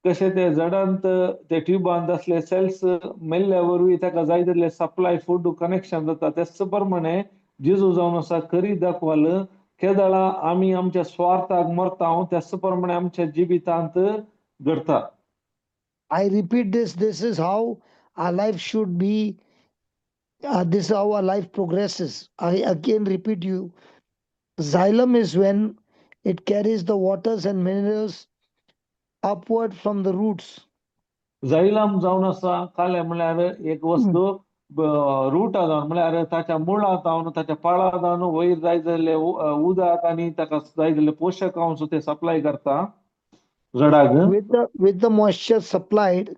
कशें ते जडांत ते ट्युबांत असले sales मेल्ल्या वरवीं ताका जाय तितले supply food connection जाता, तेच प्रमाणे जेजू जावन आसा खरी दाखवाल. केदळा आमी आमच्या स्वार्थाक मरता, त्याच प्रमाणे आमच्या जिवितांत घडता. I repeat this, this is how our life should be. This is how our life progresses. I again repeat you. Xylem is when it carries the waters and minerals upward from the roots. Xylem जावन आसा काले म्हणल्यार एक वस्तू rota जावन म्हणल्यार ताच्या मुळां जावन ताच्या पाळां जावन वयर जाय जाल्ले उदक आनी ताका जाय जाल्ले पोशक अंश ते सप्लाय करता झाडाक. With the moisture supplied,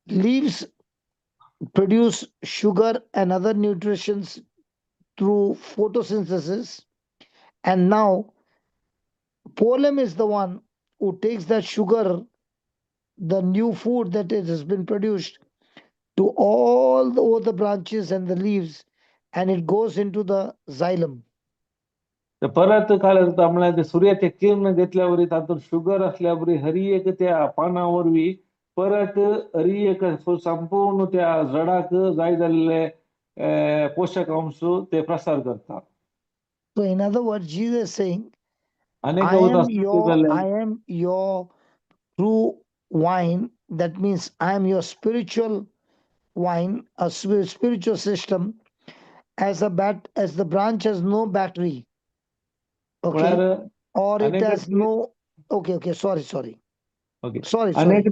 leaves produce sugar and other nutrients through photosynthesis. And now phloem is the one who takes that sugar, the new food that it has been produced, to all the branches and the leaves, and it goes into the xylem. ते परत काय जाता म्हणल्यार ते सुर्याचे किरण घेतल्या तातूंत sugar असल्या वरी हरी एक त्या पानां वरवीं परत हरी एक संपूर्ण त्या झाडाक जाय जाल्ले पोशक अंश ते प्रसार करता. So in other words, Jesus is saying, अनेक I am your जाल्ले I am your true vine. That means I am your spiritual vine, a spiritual system. As the branch has no battery, okay, म्हळ्यार or it अनेक has no. Okay, sorry, sorry, okay sorry, sorry. अनेक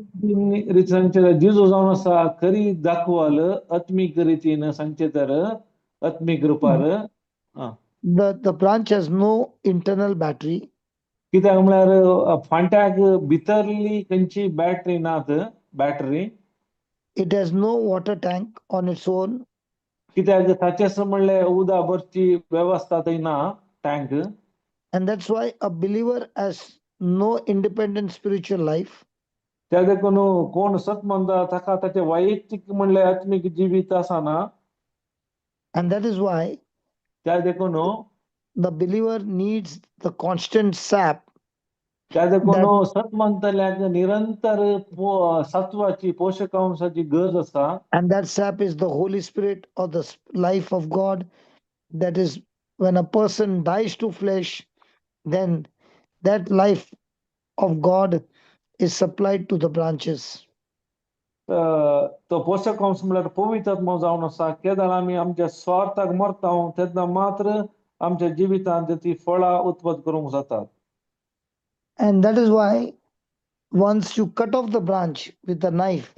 रीत सांगचे, जेजू जावन आसा खरी दाखवाल आत्मीक रितीन सांगचे तर आत्मीक रुपार. The branch has no internal battery. कित्याक म्हळ्यार फांट्याक भितरली खंयची बॅटरी नात battery. It has no water tank on its own. कित्याक ताचेच म्हणल्यार उदक भरची वेवस्था थंय ना tank. And that's why a believer has no independent spiritual life. त्या देखून कोण सत म्हणटा ताका ताचें वैयक्तीक म्हणल्यार आत्मीक जिवीत आसना. And that is why त्या देखून the believer needs the constant sap त्या देखून सत म्हणटल्याक निरंतर सत्वाची पोशकांशाची गरज आसा. And that sap is the Holy Spirit or the life of God. That is, when a person dies to flesh, then that life of God is supplied to the branches. तो पोशकांश म्हळ्यार पवित्र जावन आसा. केदळ आमी आमच्या स्वार्थाक मरता तेन्ना मात्र आमच्या जिवितांत ती फळां उत्पन्न करूंक जातात. And that is why once you cut off the branch with a knife,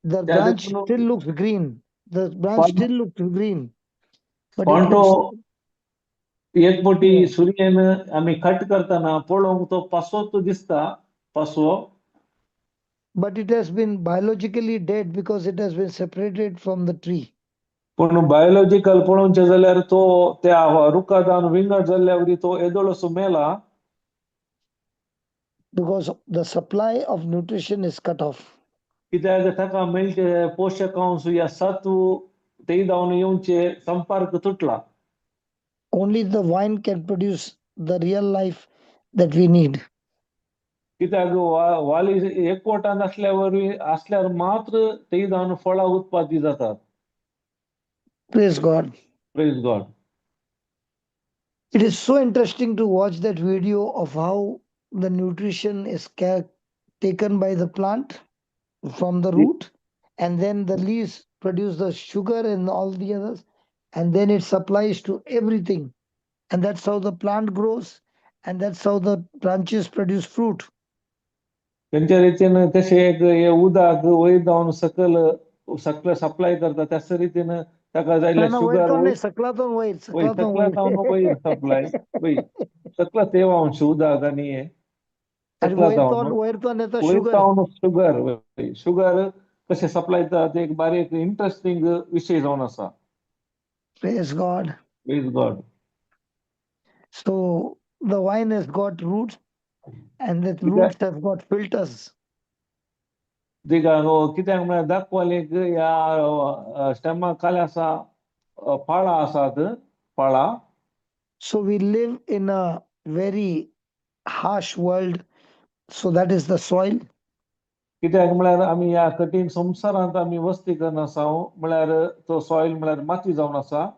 the Yeah, branch no- still looks green. The branch still looks green. But it कोणतो looks, एक मोठी सुरयेन आमी कट करतना पळोवंक तो पासोत दिसता पासवो. But it has been biologically dead because it has been separated from the tree. पूण बायोलॉजिकल पळोवचें जाल्यार तो त्या रुखादान विंगड जाल्ल्या वरी तो येदोळसो मेला. Because the supply of nutrition is cut off. कित्याक ताका मेळचे पोशकांश या सत्व ते जावन येवचे संपर्क तुटला. Only the vine can produce the real life that we need. कित्याक वाली एकवटान आसल्या वरवीं आसल्यार मात्र ते जावन फळां उत्पादित जातात. Praise God. Praise God. It is so interesting to watch that video of how the nutrition is taken by the plant from the root, and then the leaves produce the sugar and all the others, and then it supplies to everything. And that's how the plant grows, and that's how the branches produce fruit. तेंच्या रितीन कशें एक हे उदक वयर जावन सकयल सकयल सप्लाय करता त्याच रितीन ताका जाय ना ना, वयर शुगर तो नाही, सकलातून वयर, वयर सकलातून सकला जावन वयर सप्लाय वयर सकला तेव अंश उदक आनी हे आणि सकला वयर जावन तो वयर तो येता वयर शुगर. जावन शुगर शुगर कशें सप्लाय जाता ते एक बारीक इंट्रस्टींग विशय जावन आसा. Praise God. Praise God. So the vine has got roots, and the कित्याक roots have got filters. तिका कित्याक म्हळ्यार दाखवालेक ह्या स्टेमा खाली आसा पाळां आसात पाळां. So we live in a very harsh world. So that is the soil. कित्याक म्हळ्यार आमी ह्या कठीण संवसारांत आमी वस्ती करून आसा म्हळ्यार तो सॉयल म्हळ्यार माती जावन आसा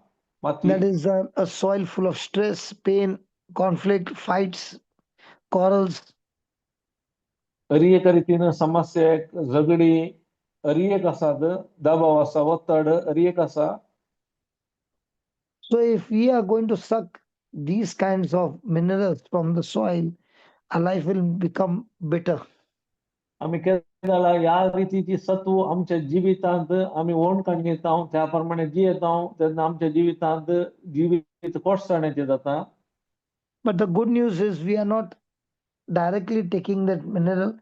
माती. That is a soil full of stress, pain, conflict, fights, quarrels. Hari एक रितीन समस्या झगडी हरी एक आसात दबाव आसा ಒತ್ತಡ हरी एक आसा. So if we are going to suck these kinds of minerals from the soil, our life will become bitter. आमी केन्ना ह्या रितीची सत्व आमच्या जिवितांत आमी ओण काडून घेता त्या प्रमाणे जियेता तेन्ना आमच्या जिवितांत जिवीत कोडसाणेचें जाता. But the good news is we are not directly taking that mineral.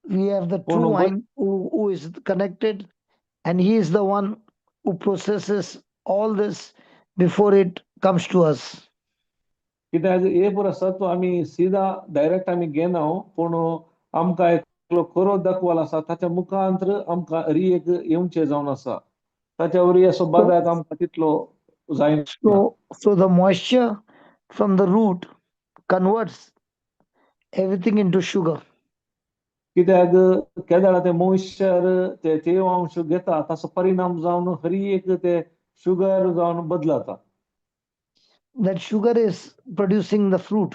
We have the पूण true vine who is connected, and he is the one who processes all this before it comes to us. कित्याक हे पुरो सत्व आमी सिदा direct आमी घेना पूण आमकां एकलो खरो दाखवाल आसा ताच्या मुखांतर आमकां हरी एक येवचें जावन आसा ताच्या वरवीं असो बादाक आमकां तितलो जायना. So the moisture from the root converts everything into sugar. कित्याक केदळा ते मॉइश्चर ते तेव अंश घेता ताचो परिणाम जावन हरी एक ते शुगर जावन बदलता. That sugar is producing the fruit.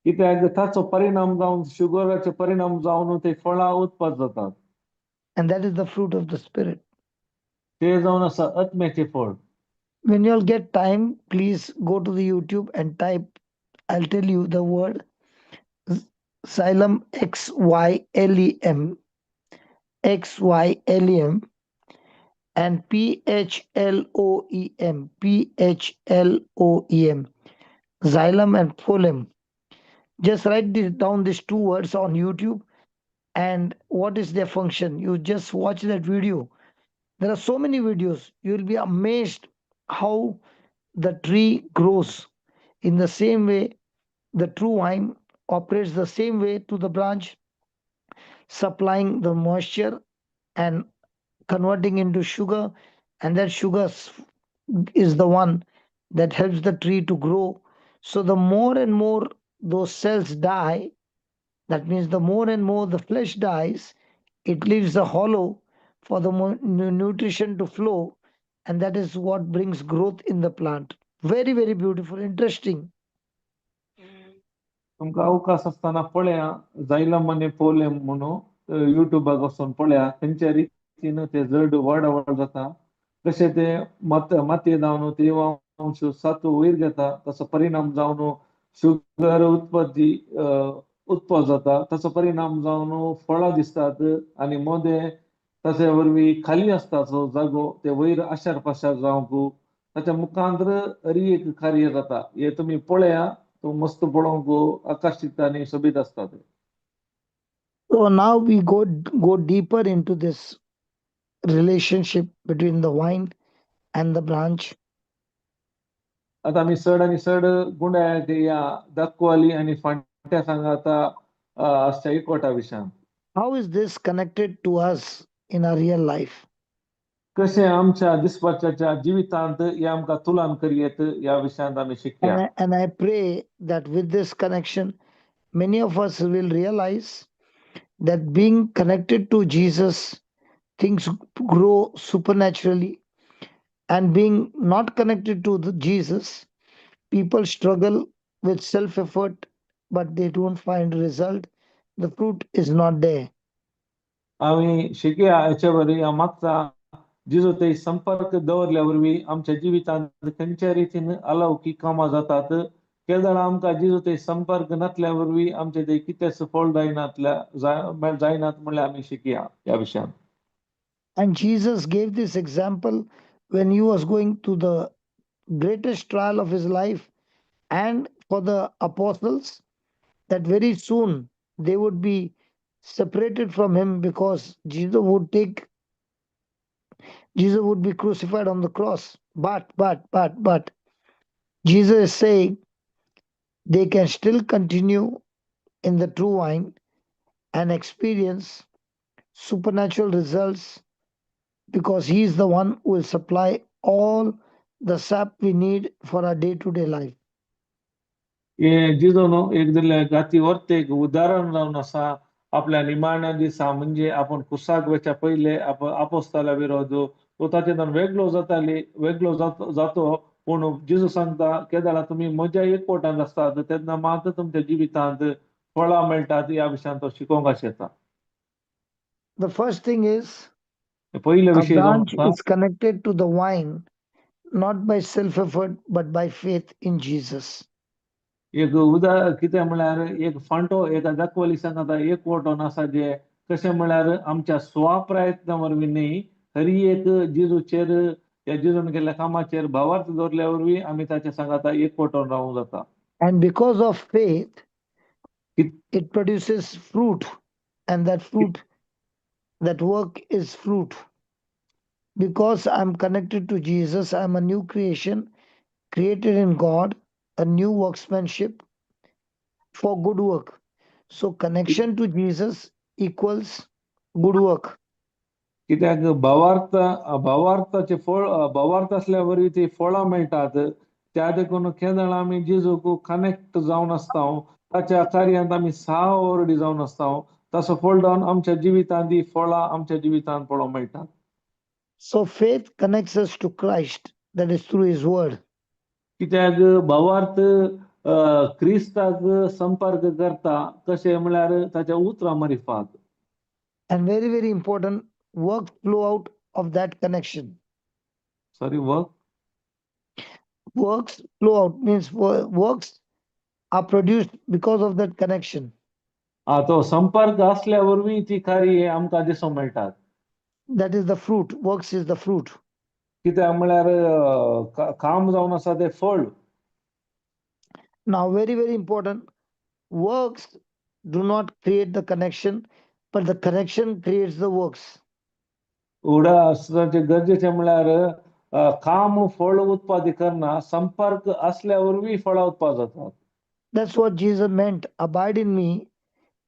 कित्याक ताचो परिणाम जावन शुगराचे परिणाम जावन ते फळां उत्पन्न जातात. And that is the fruit of the Spirit. ते जावन आसा आत्म्याचें फळ. When you all get time, please go to the YouTube and type, I'll tell you the word Xylem, X Y L E M, X Y L E M, and P H L O E M, P H L O E M, xylem and phloem. Just write down these two words on YouTube and what is their function. You just watch that video. There are so many videos. You will be amazed how the tree grows. In the same way, the true vine operates the same way to the branch. supplying the moisture and converting into sugar, and that sugar is the one that helps the tree to grow. So the more and more those cells die, that means the more and more the flesh dies, it leaves a hollow for the nutrition to flow, and that is what brings growth in the plant. Very, very beautiful, interesting. तुमकां अवकाश आसतना पळया, जायलम आनी पोलेम म्हणून युट्यूबाक वचून पळया, खंयच्या रितीन ते जड व्हड व्हड जाता, कशें ते मातये जावन ते अंश सातू वयर घेता, ताचो परिणाम जावन शुगर उत्पत्ती उत्पन्न जाता, ताचो परिणाम जावन फळां दिसतात आनी मोदें ताचे वरवीं खाली आसता जो जागो ते वयर आशार पाशार जावंक ताच्या मुखांतर हरी एक कार्य जाता. हे तुमी पळया, तो मस्त पळोवंक आकर्शीत आनी सोबीत आसता ते. So now we go deeper into this relationship between the vine and the branch. आता आमी चड आनी चड गुंड्याक ह्या दाखवाली आनी फांट्या सांगाता आसच्या एकवटा विशयान. How is this connected to us in our real life? कशें आमच्या दिसपाच्या जिवितांत हे आमकां तुलन करयेत ह्या विशयांत आमी शिकया. And I pray that with this connection, many of us will realize that being connected to Jesus, things grow supernaturally, and being not connected to the Jesus, people struggle with self effort, but they don't find result. The fruit is not there. आमी शिकया हेचे वरवीं, हांव मागता जेजू ते संपर्क दवरल्या वरवीं आमच्या जिवितांत खंयच्या रितीन अलौकीक कामां जातात. केदळा आमकां जेजू ते संपर्क नासल्या वरवीं आमचे ते कितेंच फळ जायनातल्या जायनात म्हणल्यार आमी शिकया ह्या विशयान. And Jesus gave this example when he was going to the greatest trial of his life, and for the apostles, that very soon they would be separated from him because Jesus would be crucified on the cross. But Jesus is saying they can still continue in the true vine and experience supernatural results because he is the one who will supply all the sap we need for our day-to-day life. हे जेजून एक दिल्ले गाती वर्तेक उदाहरण जावन आसा. आपल्या निमाण्या दिसा, म्हणजे आपण कुसाक वचच्या पयले आपोस्ताला विरोध तो ताचे वेगळो जाताली, वेगळो जातो. पूण जेजू सांगता, केदळा तुमी म्हज्या एकवटांत आसतात तेन्ना मात तुमच्या जिवितांत फळां मेळटात. ह्या विशयांत तो शिकोवंक आशेता. The first thing is पयले a विशय जावन branch आसा is connected to the vine not by self-effort but by faith in Jesus. एक कितें म्हळ्यार एक फांटो एका दाखवली सांगता एकवटोन आसा जे कशें म्हळ्यार आमच्या स्वप्रयत्न वरवीं न्ही, हरी एक जेजूचेर, ह्या जेजून केल्ल्या कामाचेर भावार्थ दवरल्या वरवीं आमी ताच्या सांगाता एकवटोन रावूंक जाता. And because of faith, it produces fruit, and that fruit, that work is fruit. Because I'm connected to Jesus, I'm a new creation, created in God, a new workmanship for good work. So connection to Jesus equals good work. कित्याक भावार्थ भावार्थाचे फळ, भावार्थ असल्या वरवीं ती फळां मेळटात. त्या देखून केदळ आमी जेजूक कनेक्ट जावन आसता, ताच्या कार्यांत आमी साव जावन आसता, तसो फळ जावन आमच्या जिवितांत ती फळां आमच्या जिवितांत पळोवंक मेळटात. So faith connects us to Christ, that is through his word. कित्याक भावार्थ क्रिस्ताक संपर्क करता, कशें म्हळ्यार ताच्या उतरां मारिफात. And very, very important, work flow out of that connection. Sorry, work? Works flow out means works are produced because of that connection. हा, तो संपर्क असल्या वरवीं ती कार्य आमकां दिसूंक मेळटात. That is the fruit. Works is the fruit. कित्याक म्हळ्यार काम जावन आसा तें फळ. Now, very, very important, works do not create the connection, but the connection creates the works. उडा गरजेचें म्हळ्यार काम फळ उत्पादन करना, संपर्क असल्या वरवीं फळां उत्पादन जातात. That's what Jesus meant. Abide in me,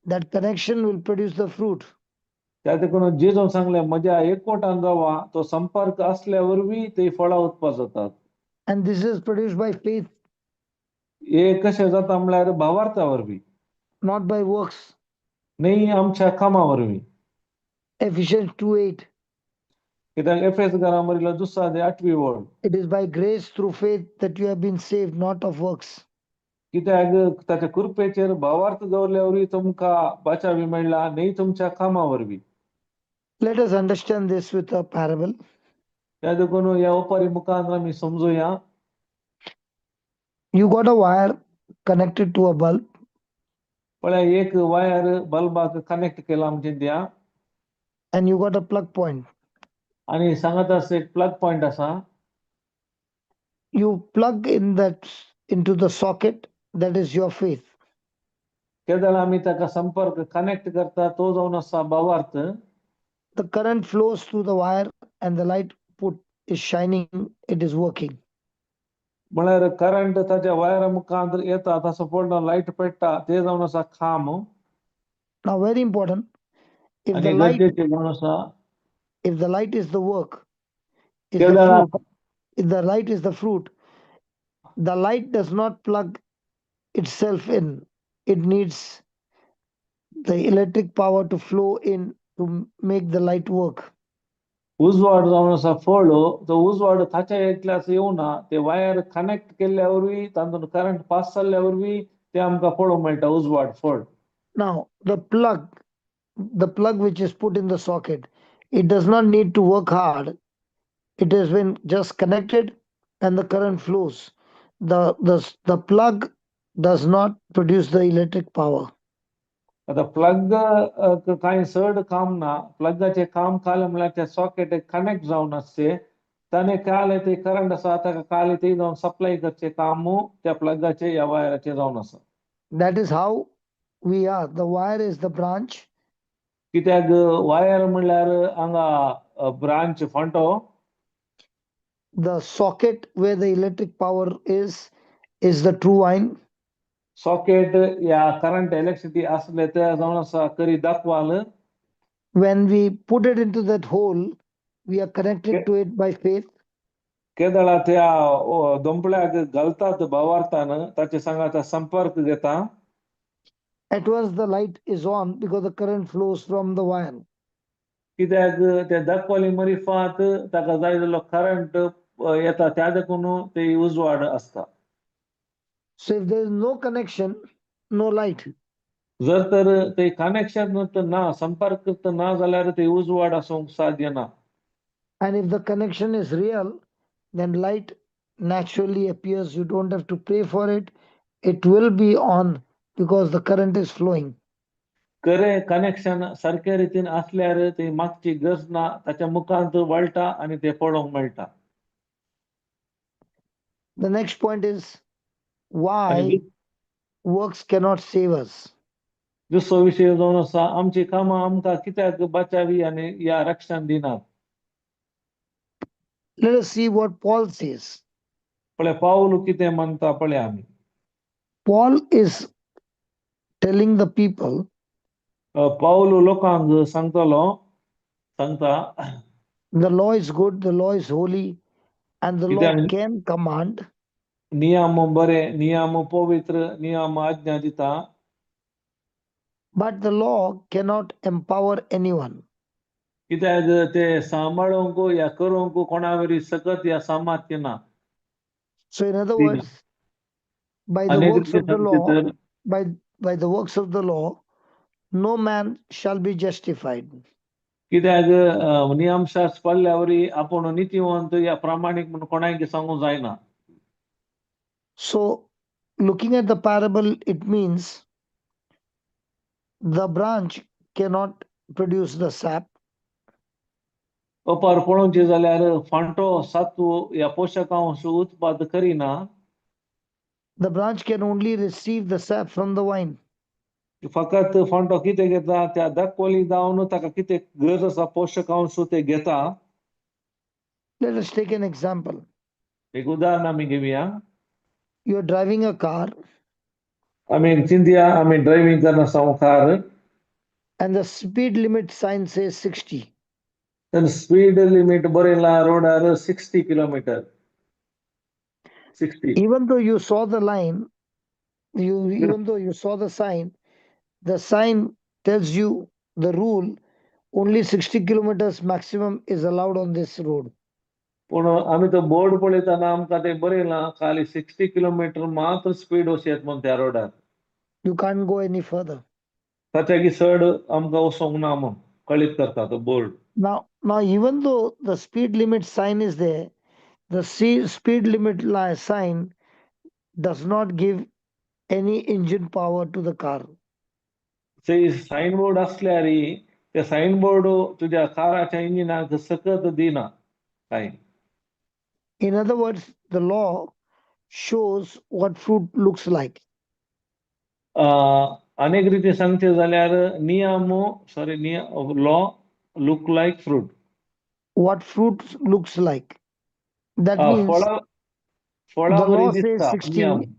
That connection will produce the fruit. त्या देखून जेजून सांगलें म्हज्या एकवटान रावा तो संपर्क असल्या वरवीं ते फळां उत्पन्न जातात. And this is produced by faith, हे कशें जाता म्हणल्यार भावार्था वरवीं, not by works. न्ही आमच्या कामा वरवीं. Ephesians 2:8. कित्याक एफेस घरा बरयलो दुसरा अध्याय आठवी ओळ. It is by grace through faith that you have been saved, not of works. कित्याक ताच्या कृपेचेर भावार्थ दवरल्या वरवीं तुमकां बाचावी मेळ्ळा न्ही तुमच्या कामा वरवीं. Let us understand this with a parable. त्या देखून ह्या ओपारी मुखांत आमी समजुया. You got a wire connected to a bulb. पळय एक वायर बल्बाक कनेक्ट केला आमचे त्या And you got a plug point. आनी सांगत आसा एक प्लग पॉयंट आसा. You plug in that into the socket, that is your faith. केदळ आमी ताका संपर्क कनेक्ट करता तो जावन आसा भावार्थ. The current flows through the wire and the light put is shining, it is working. म्हळ्यार करंट ताच्या वायरा मुखांत येता तसो पडलो लायट पेट्टा ते जावन आसा खांब. Now, very important. If आनी the light गरजेचे जावन आसा if the light is the work, is the केदळा fruit, if the light is the fruit, the light does not plug itself in. It needs the electric power to flow in to make the light work. उजवाड जावन आसा फळ तो उजवाड ताच्या एकल्याच येवना ते wire connect केल्ल्या वरवीं तातूंत करंट पास जाल्ल्या वरवीं ते आमकां पळोवंक मेळटा उजवाड फळ. Now, the plug which is put in the socket, it does not need to work hard. It has been just connected and the current flows. The plug does not produce the electric power. आता plug कांय चड काम ना प्लगाचें काम काल म्हणल्यार त्या socket connect जावन आसचे ताणें काल ते करंट आसा ताका काल ते जावन सप्लाय करचें काम त्या प्लगाचें ह्या वायराचें जावन आसा. That is how we are. The wire is the branch. कित्याक वायर म्हणल्यार हांगा ब्रांच फांटो. The socket where the electric power is the true vine. Socket या करंट इलेक्ट्रिसिटी आसले ते जावन आसा करी दाखवाल. When we put it into that hole, we are connected to it by faith. केदळा त्या दोंपळ्याक घालतात भावार्थान ताचे सांगाता संपर्क घेता. At once the light is on because the current flows from the wire. कित्याक त्या दाखवाली मरिफात ताका जाय जाल्लो करंट येता त्या देखून ते उजवाड आसता. So if there is no connection, no light. जर तर ते कनेक्शन ना संपर्क तर ना जाल्यार ते उजवाड आसूंक साध्य ना. And if the connection is real, then light naturally appears. You don't have to pray for it. It will be on because the current is flowing. खरें कनेक्शन सारके रितीन आसल्यार ते मागची गरज ना ताच्या मुखांत वळटा आनी ते पळोवंक मेळटा. The next point is आनी why works cannot save us. दुसरो विशय जावन आसा आमची कामां आमकां कित्याक बचावी आनी ह्या रक्षण दिनात. Let us see what Paul says. पळय पावल कितें म्हणटा पळय आमी. Paul is telling the people पावल लोकांक सांगतलो सांगता the law is good, the law is holy, and the law कित्याक can command, नियम बरे नियम पवित्र नियम आज्ञा दिता, but the law cannot empower anyone. कित्याक ते सांबाळूंक या करूंक कोणा वरी सकत या सामर्थ्य ना. So, in other दिना. Words, by the आनी works of the law, तर by the works of the law, no man shall be justified. कित्याक नियमशास्त्र पडल्या वरी आपूण नितीवंत या प्रामाणीक म्हणून कोणाक सांगूंक जायना. So, looking at the parable, it means the branch cannot produce the sap, ओपार पळोवचें जाल्यार फांटो सातू या पोशकांश उत्पाद करिना. The branch can only receive the sap from the vine. फकत फांटो कितें घेता त्या दाखवली जावन ताका कितें गरज आसा पोशकांश ते घेता. Let us take an example. एक उदाहरण आमी घेवया. You're driving a car. आमी चिंतया, आमी ड्रायव्हिंग करना car. And the speed limit sign says 60. तेन्ना स्पीड लिमीट बरयला रोडार 60 kilometre, 60. Even though you saw the line, you even though you saw the sign tells you the rule, only 60 kilometers maximum is allowed on this road. पूण आमी तो board पळयतना आमकां ते बरयलां खाली 60 किलोमिटर मात्र स्पीड वचयत म्हूण त्या रोडार. You can't go any further. ताच्याकी चड आमकां वचोंक ना म्हूण कळीत करता तो board. Now, even though the speed limit sign is there, the speed limit sign does not give any engine power to the car. ते सायन बोर्ड असल्यार ते सायन बोर्ड तुज्या काराच्या इंजिनाक सकत दिना काय. In other words, the law shows what fruit looks like. अनेक रिती सांगचे जाल्यार नियम, sorry, law look like fruit. What fruit looks like. That means फळां फळां the वरी law says दिसता 60, नियम.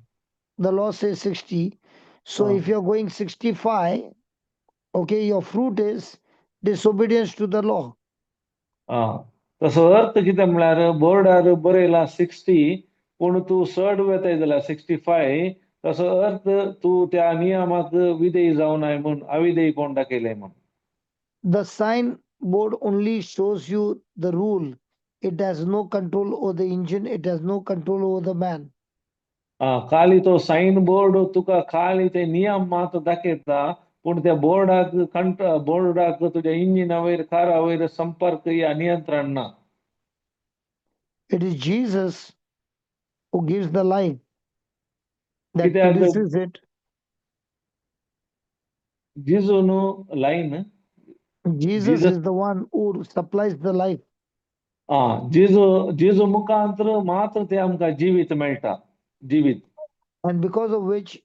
The law says 60. So if you're going 65, okay, your fruit is disobedience to the law. आं, तसो अर्थ कितें म्हळ्यार बोर्डार बरयला 60, पूण तूं चड वेताय जाल्यार 65, तसो अर्थ तूं त्या नियमाक विधेय जावनाय म्हूण, अविधेयपण दाखयलें म्हूण. The sign board only shows you the rule. It has no control over the engine, it has no control over the man. आं, खाली तो सायन बोर्ड तुका खाली ते नियम मात दाखयता, पूण त्या बोर्डाक कंट बोर्डाक तुज्या इंजिना वयर, कारा वयर संपर्क या नियंत्रण ना. It is Jesus who gives the life that कित्याक produces it. जेजू न्हू line. Jesus Jesus is the one who supplies the life. आं, जेजू जेजू मुखांतर मात्र ते आमकां जिवीत मेळटा, जिवीत. And because of which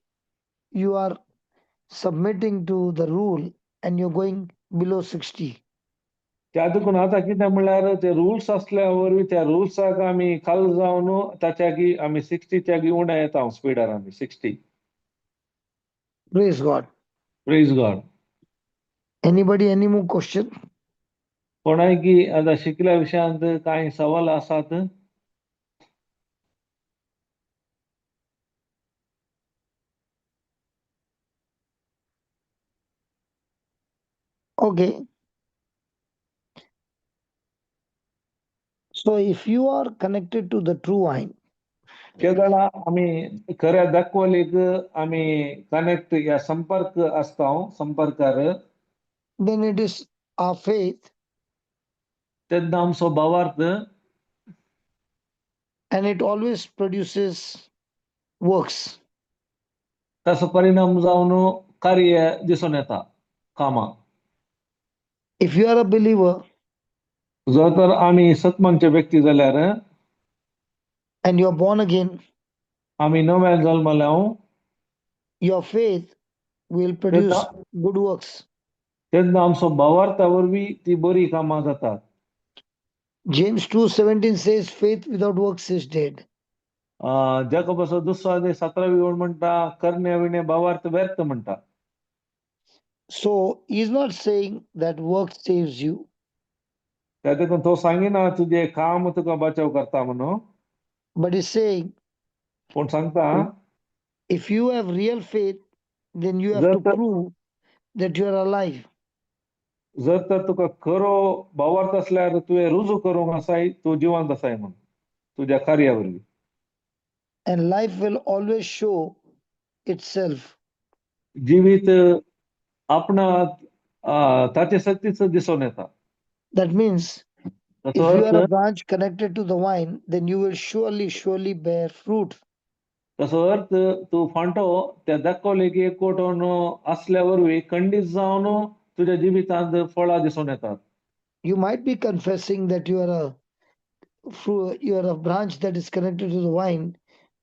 you are submitting to the rule and you're going below 60. त्या देखून आतां कितें म्हणल्यार ते रुल्स आसल्या वरवीं त्या रुल्साक आमी खाल जावन ताच्याकी आमी 60च्याकी उणें येता स्पिडार आमी 60. Praise God. Praise God. Anybody, any more question? कोणायकी आतां शिकल्या विशयांत कांय सवाल आसात? Okay. So if you are connected to the true vine, केदळा आमी खऱ्या दाखवलीक आमी कनेक्ट या संपर्क आसता, संपर्कार, then it is our faith तेन्ना आमचो भावार्थ and it always produces works. ताचो परिणाम जावन कार्य दिसून येता, कामां. If you are a believer जर तर आमी सतमानचे व्यक्ती जाल्यार and you are born again, आमी नव्यान जल्मल्या, your faith will produce good works. तेन्ना आमचो भावार्था वरवीं ती बरी कामां जातात. James 2:17 says faith without works is dead. जाकोबाचो दुसरो अध्याय 17वी ओळ म्हणटा, करण्या विणे भावार्थ व्यर्थ म्हणटा. So he's not saying that work saves you. त्या देखून तो सांगिना तुजें काम तुका बचाव करता म्हणून. But he's saying पूण सांगता, if you have real faith, then you have to prove that you are alive. जर तर तुका खरो भावार्थ असल्यार तुवें रुजू करूंक आसाय तूं जिवंत आसाय म्हणून तुज्या कार्या वरवीं. And life will always show itself. जिवीत आपणा ताचे शक्तीच दिसून येता. That means ताचो if you are a earth branch connected to the vine, then you will surely, surely bear fruit. ताचो अर्थ तूं फांटो त्या दाखवले की एकवटून असल्या वरवीं खंडीत जावन तुज्या जिवितांत फळां दिसून येतात. You might be confessing that you are a fruit, you are a branch that is connected to the vine,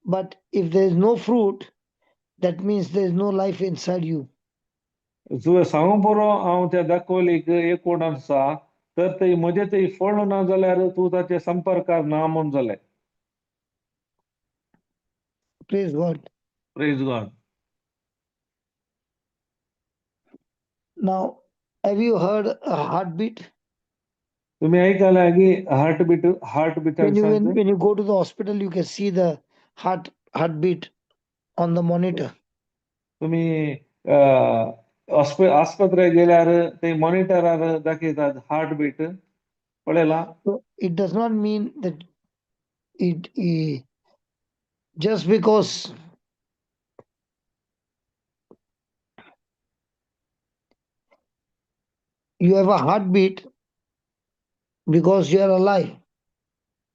but if there is no fruit, that means there is no life inside you. तुवें सांगू पुरो हांव त्या दाखवलीक एकवट आसा, तर थंय म्हजें थंय फळ ना जाल्यार तूं ताचे संपर्कार ना म्हूण जालें. Praise God. Praise God. Now, have you heard a heartbeat? तुम्ही ऐकायला की heart beat, heart beat? When you go to the hospital, you can see the heartbeat on the monitor. तुम्ही आस्पत्रेक गेल्यार ते मॉनिटरार दाखयतात हार्ट बीट पळयला. So it does not mean that it, just because you have a heartbeat because you are alive.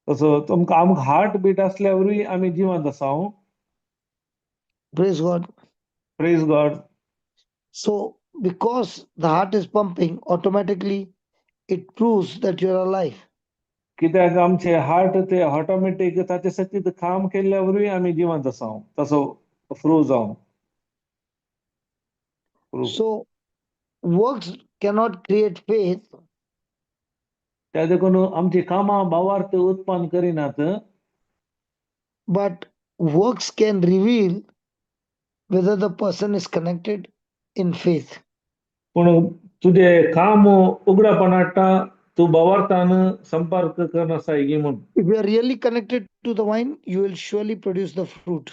तसो तुमकां आमकां heart beet असल्या वरवीं आमी जिवंत आसा. Praise God. Praise God. So because the heart is pumping, automatically it proves that you are alive. कित्याक आमचे हार्ट ते ऑटोमॅटीक ताचे सतीत काम केल्ल्या वरवीं आमी जिवंत आसा, तसो प्रूव जावन. Proof. So works cannot create faith, त्या देखून आमची कामां भावार्थ उत्पन्न करिनात, but works can reveal whether the person is connected in faith. पूण तुजें काम उगडापण हाडटा तूं भावार्थान संपर्क करना आसाय म्हूण. If you are really connected to the vine, you will surely produce the fruit.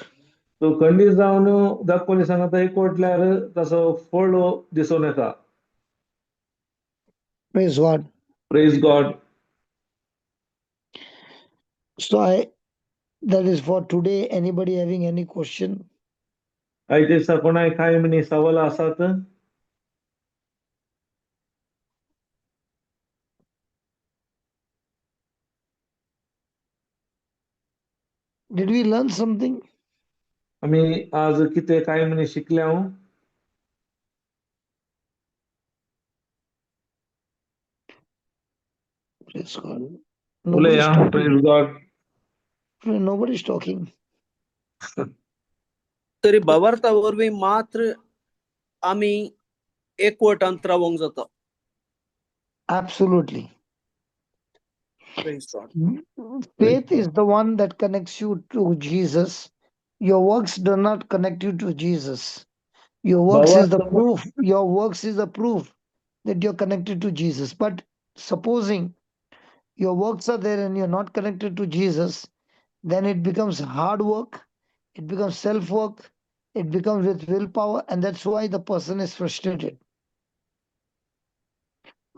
तूं खंडीत जावन दाखोवली सांगता एकवटल्यार तसो फळ दिसून येता. Praise God. Praise God. So I that is for today. Anybody having any question? आयज दिसा कोणाय कांय म्हणी सवाल आसात? Did we learn something? आमी आज कितें कांय म्हणी शिकले हांव? Praise God. Nobody's उलया. Talking. Praise God. Nobody's talking. तरी भावार्था वरवीं मात्र आमी एकवटांत रावोंक जाता. Absolutely. Praise God. Faith is the one that connects you to Jesus. Your works do not connect you to Jesus. Your works is the भावार्थ proof. Your works is the proof that you're connected to Jesus. But supposing your works are there and you're not connected to Jesus, then it becomes hard work, it becomes self work, it becomes with willpower, and that's why the person is frustrated.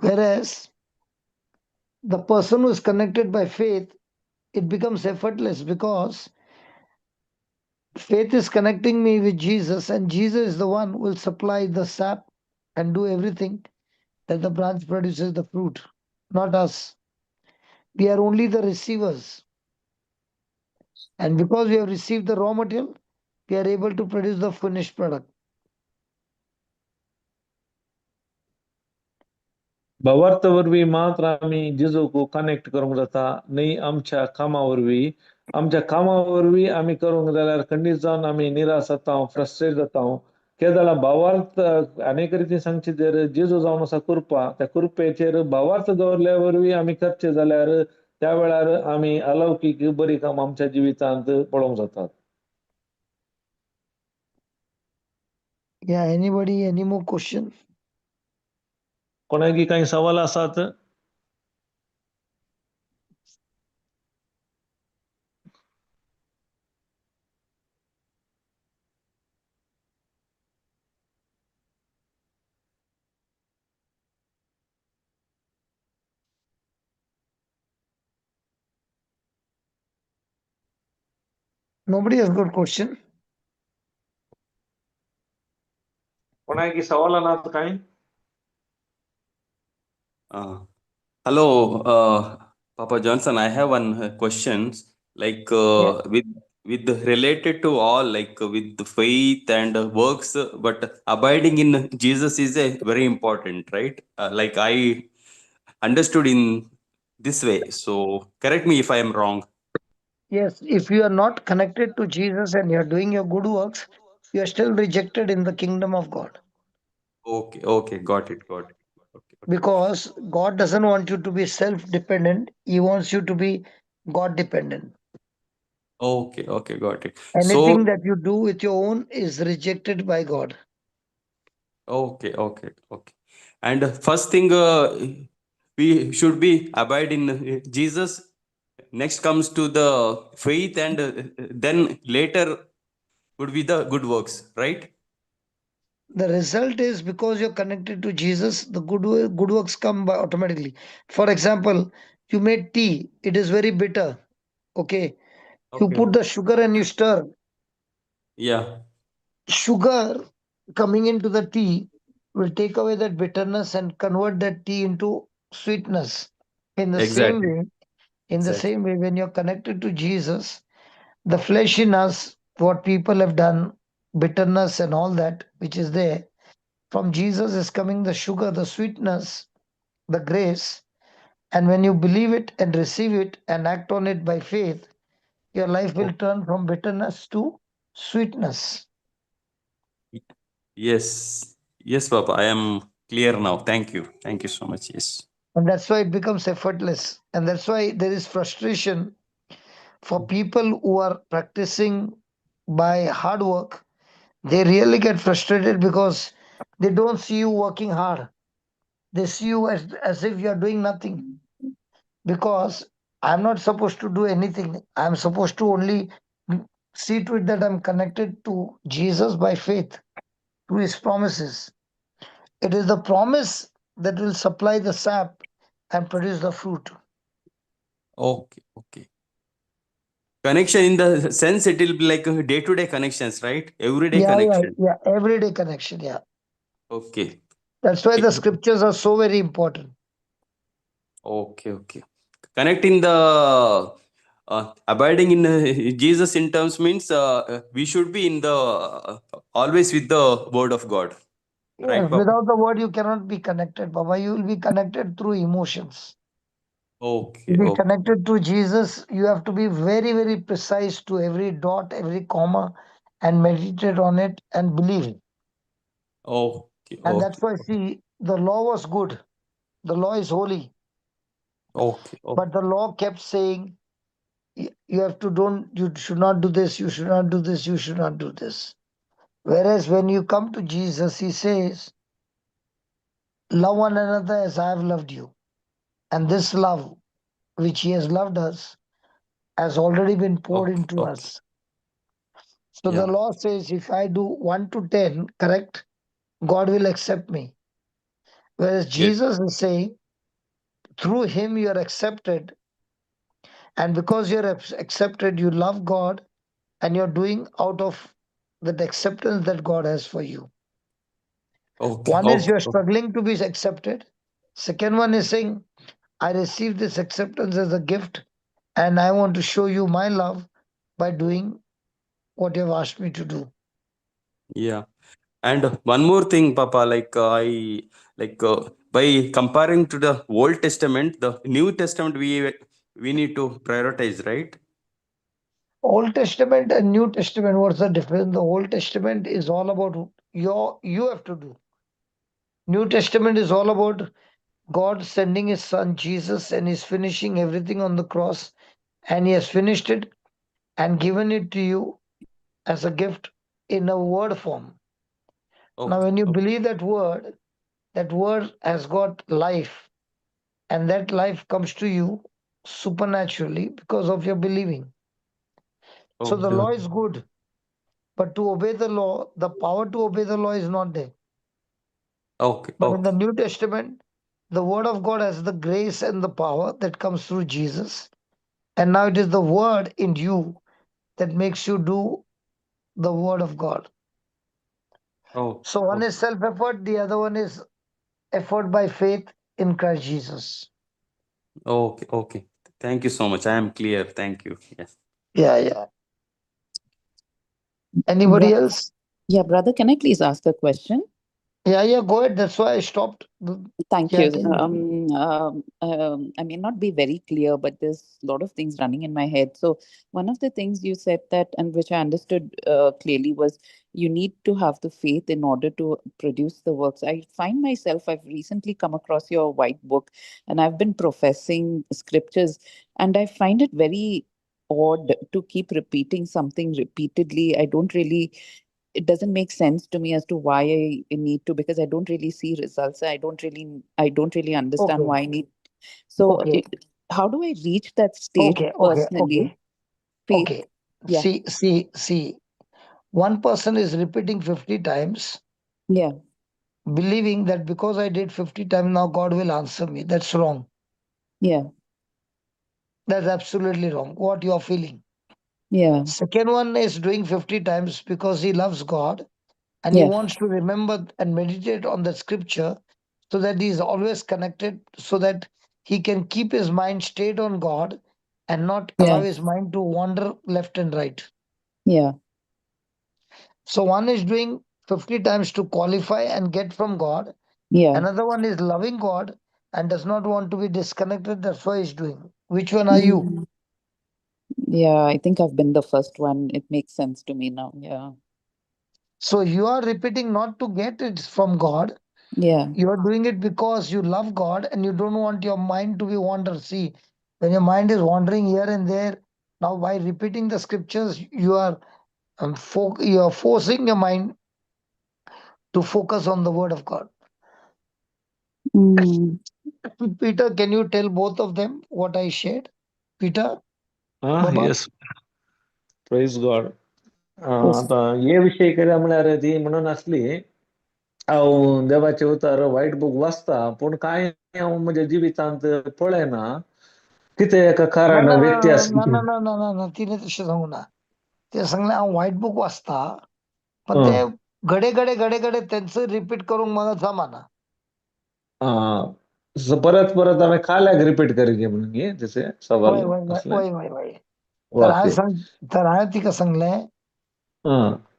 Whereas the person who is connected by faith, it becomes effortless because faith is connecting me with Jesus, and Jesus is the one who will supply the sap and do everything that the branch produces the fruit, not us. We are only the receivers. And because we have received the raw material, we are able to produce the finished product. भावार्थ वरवीं मात्र आमी जेजूक connect करूंक जाता, न्ही आमच्या कामा वरवीं. आमच्या कामा वरवीं आमी करूंक जाल्यार खंडीत जावन आमी निराश जाता, फ्रस्ट्रेट जाता. केदळा भावार्थ अनेक रितीन सांगची जर जेजू जावन आसा कृपा, त्या कृपेचेर भावार्थ दवरल्या वरवीं आमी करचे जाल्यार त्या वेळार आमी अलौकीक बरी काम आमच्या जिवितांत पळोवंक जातात. Yeah, anybody, any more question? कोणाकी कांय सवाल आसात? Nobody has got question. कोणाकी सवाल नात कांय? Hello, Papa Johnson. I have one question. Like with related to all, like with the faith and works, but abiding in Jesus is a very important, right? Like I understood in this way. So correct me if I am wrong. Yes, if you are not connected to Jesus and you are doing your good works, you are still rejected in the kingdom of God. Okay, got it, got it. Okay. Because God doesn't want you to be self-dependent. He wants you to be God-dependent. Okay, got it. Anything So, that you do with your own is rejected by God. okay. And first thing, we should be abide in Jesus. Next comes to the faith, and then later would be the good works, right? The result is, because you're connected to Jesus, the good works come by automatically. For example, you made tea, it is very bitter. Okay. You put the sugar and you stir. Sugar coming into the tea will take away that bitterness and convert that tea into sweetness. In the same way, in the same way, when you're connected to Jesus, the flesh in us, what people have done, bitterness and all that, which is there, from Jesus is coming the sugar, the sweetness, the grace. And when you believe it and receive it and act on it by faith, your life will turn from bitterness to sweetness. Yes. Yes, Papa, I am clear now. Thank you. Thank you so much. Yes. And that's why it becomes effortless. And that's why there is frustration for people who are practicing by hard work. They really get frustrated because they don't see you working hard. They see you as if you are doing nothing. Because I'm not supposed to do anything. I'm supposed to only see to it that I'm connected to Jesus by faith, to his promises. It is the promise that will supply the sap and produce the fruit. Okay. Connection in the sense it will be like a day-to-day connections, right? Everyday connection. Yeah, everyday connection, yeah. Okay. That's why the scriptures are so very important. Okay. Connecting the abiding in Jesus in terms means we should be in the always with the word of God. Right, Yes, Papa? without the word, you cannot be connected, Baba. You will be connected through emotions. To be connected to Jesus, you have to be very, very precise to every dot, every comma, and meditate on it and believe it. And that's why, see, the law was good. The law is holy. But the law kept saying, you have to don't, you should not do this, you should not do this, you should not do this. Whereas when you come to Jesus, he says, love one another as I have loved you. And this love, which he has loved us, has already been poured into us. So the law says, if I do 1 to 10, correct, God will accept me. Whereas Jesus is saying, through him you are accepted. And because you're accepted, you love God and you're doing out of that acceptance that God has for you. One is you're struggling to be accepted. Second one is saying, I received this acceptance as a gift and I want to show you my love by doing what you have asked me to do. Yeah. And one more thing, Papa, by comparing to the Old Testament, the New Testament, we need to prioritize, right? Old Testament and New Testament, what's the difference? The Old Testament is all about you have to do. New Testament is all about God sending his son Jesus and he's finishing everything on the cross, and he has finished it and given it to you as a gift in a word form. Now, when you believe that word has got life, and that life comes to you supernaturally because of your believing. So the law is good, but to obey the law, the power to obey the law is not there. But in the New Testament, the word of God has the grace and the power that comes through Jesus. And now it is the word in you that makes you do the word of God. So one is self-effort, the other one is effort by faith in Christ Jesus. Okay. Thank you so much. I am clear. Thank you. Yes. Yeah. Anybody else? Yeah, brother, can I please ask a question? Yeah, go ahead. That's why I stopped. Thank Yeah, you. tell me. I may not be very clear, but there's a lot of things running in my head. So one of the things you said that, and which I understood clearly, was you need to have the faith in order to produce the works. I find myself, I've recently come across your white book, and I've been professing scriptures, and I find it very odd to keep repeating something repeatedly. I don't really, It doesn't make sense to me as to why I need to, because I don't really see results. I don't really understand why I need. So how do I reach that state personally? Faith. Okay. Yeah. See, see, see. One person is repeating 50 times, believing that because I did 50 times, now God will answer me. That's wrong. That's absolutely wrong. What you are feeling. Second one is doing 50 times because he loves God and he wants to remember and meditate on the scripture so that he is always connected, so that he can keep his mind straight on God and not allow his mind to wander left and right. So one is doing 50 times to qualify and get from God. Another one is loving God and does not want to be disconnected. That's why he's doing. Which one are you? Yeah, I think I've been the first one. It makes sense to me now. Yeah. So you are repeating not to get it from God. You are doing it because you love God and you don't want your mind to be wander. See, when your mind is wandering here and there, now by repeating the scriptures, you are forcing your mind to focus on the word of God. Peter, can you tell both of them what I shared? Peter? Ah, Baba? Yes. Praise God. Yes. आतां हे विशय कितें म्हळ्यार ती म्हणून आसली, हांव देवाचें उतर व्हायट बूक वाचता, पूण कांय हांव म्हज्या जिवितांत पळयना. कितें एका ना कारण ना व्यक्ती ना आसली. ना ना ना ना ना, तिने तशें सांगू ना. ते सांगले हांव व्हायट बूक वाचता, पण ते घडे घडे घडे घडे तेंच रिपीट करूंक म्हाका जमाना. आं, सो परत परत हांवें काल्याक रिपीट करीजे म्हणून न्ही तशें सवाल वय वय वय आसलें. वय वय वय तर हांवें वाक्य. सांग, तर हांवें तिका सांगलें,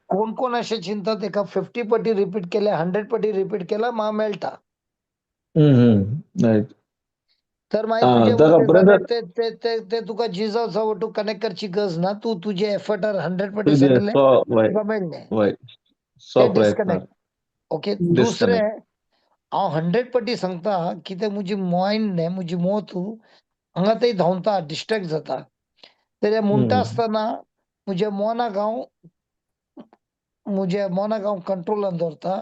कोण कोण अशें चिंतता तेका 50 पटी रिपीट केले, 100 पटी रिपीट केला म्हाका मेळटा. रायट. तर मागीर तुजें ताका वतें ब्रदर जाल्यार ते ते ते ते तुका जिजासा वटू कनेक्ट करची गरज ना. तूं तुजे एफर्टार 100 पटी तुजे सांगलें, सो वय तुका मेळ्ळें. वय ते सो प्रयत्न. डिस्कनेक्ट. ओके. दुसरें, डिस्कनेक्ट. हांव 100 पटी सांगता कित्याक म्हजी मायंड न्ही, म्हजी मोत हांगा थंय धांवता, डिस्ट्रेक्ट जाता. तर म्हणटा आसतना म्हज्या मनाक हांव कंट्रोलान दवरता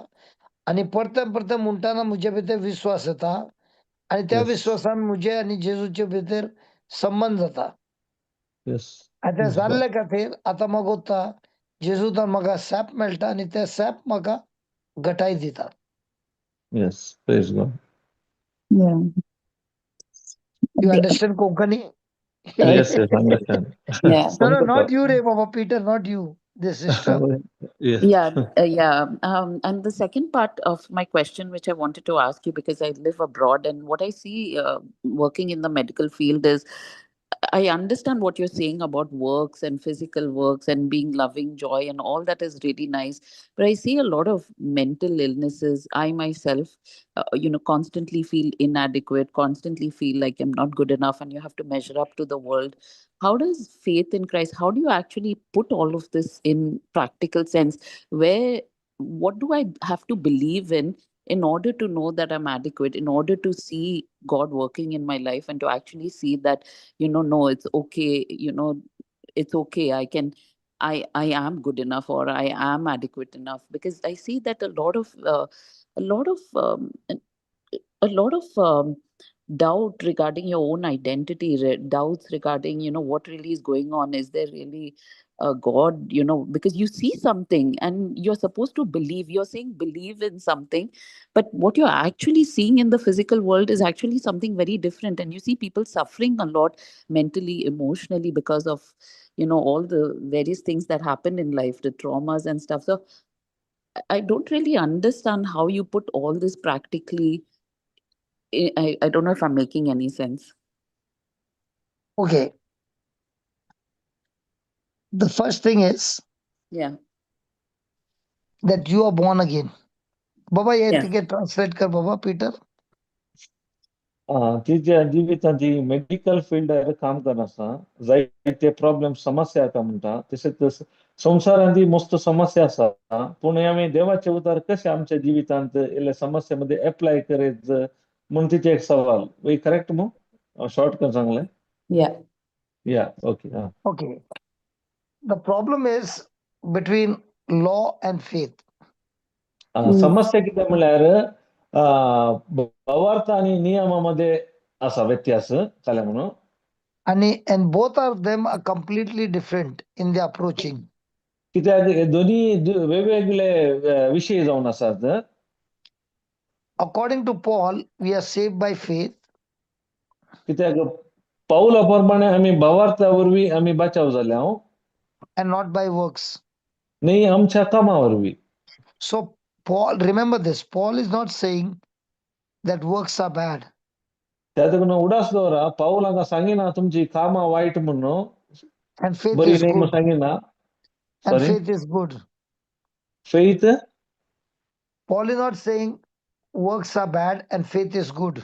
आनी परते परते म्हणटाना म्हज्या भितर विस्वास येता आनी त्या विस्वासान म्हजे आनी जेजूचे भितर संबंद जाता. आनी तें जाल्ले खातीर आतां म्हाका उरता जेजूतान म्हाका सॅप मेळटा आनी ते सॅप म्हाका घटाय दिता. Yes, praise God. You understand Konkani? Yes, understand. Yeah. No, not you, Re Baba Peter, not you. This sister. Yes. Yeah. And the second part of my question, which I wanted to ask you, because I live abroad, and what I see working in the medical field is, I understand what you're saying about works and physical works and being loving, joy, and all that is really nice. But I see a lot of mental illnesses. I myself, constantly feel inadequate, constantly feel like I'm not good enough, and you have to measure up to the world. How does faith in Christ, how do you actually put all of this in practical sense? Where, what do I have to believe in order to know that I'm adequate, in order to see God working in my life and to actually see that, no, it's okay, it's okay. I am good enough, or I am adequate enough. Because I see that a lot of doubt regarding your own identity, doubts regarding, what really is going on. Is there really a God? Because you see something and you're supposed to believe. You're saying believe in something, but what you're actually seeing in the physical world is actually something very different. And you see people suffering a lot mentally, emotionally, because of, all the various things that happen in life, the traumas and stuff. So I don't really understand how you put all this practically. I don't know if I'm making any sense. Okay. The first thing is that you are born again. Baba, ये ticket translate कर बाबा, Peter. तिच्या जिवितांत जी medical fielder काम करना आसा, जायते प्रॉब्लेम, समस्या येता म्हणटा. तशेंच संवसारांत मस्त समस्या आसा, पूण आमी देवाचे उतार कशें आमच्या जिवितांत इल्ले समस्या मध्ये एप्लाय करीत म्हूण तिचे एक सवाल. वय, करेक्ट मू? शॉर्ट करून सांगलें. Yeah. या, ओके, हा. Okay. The problem is between law and faith. समस्या कितें म्हणल्यार भावार्थ आनी नियमा मदें आसा व्यत्यास जालें म्हणून. And both of them are completely different in the approaching. कित्याक हे दोनी वेगवेगळे विशय जावन आसात. According to Paul, we are saved by faith. कित्याक पावला प्रमाणे आमी भावार्था वरवीं आमी बचाव जाल्या and not by works. न्ही आमच्या कामा वरवीं. So Paul, remember this, Paul is not saying that works are bad. त्या देखून उडास दवरा, पावल हांगा सांगिना तुमची कामां वायट म्हणून. And faith बरी is न्ही म्हणून good. सांगिना. And sorry. Faith is good. Faith. Paul is not saying works are bad and faith is good.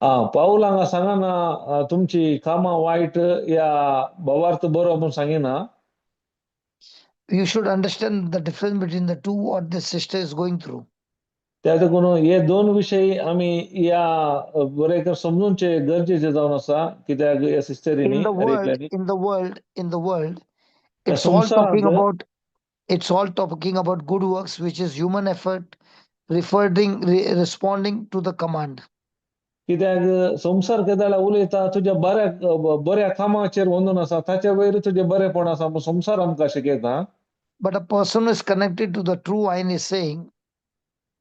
आं, पावल हांगा सांगना तुमची कामां वायट या भावार्थ बरो म्हणून सांगिना. You should understand the difference between the two, what this sister is going through. त्या देखून हे दोन विशय आमी ह्या बरें समजूनचे गरजेचे जावन आसा, कित्याक ह्या सिस्टरीनी In the world, हरेकल्यांनी in the world, ह्या it's all talking संवसारांत about it's all talking about good works, which is human effort, responding to the command. कित्याक संवसार केदाळा उलयता तुज्या बऱ्या बऱ्या कामाचेर वंदून आसा, ताचे वयर तुजें बरेपण आसा म्हूण संवसार आमकां शिकयता. But a person who is connected to the true vine is saying,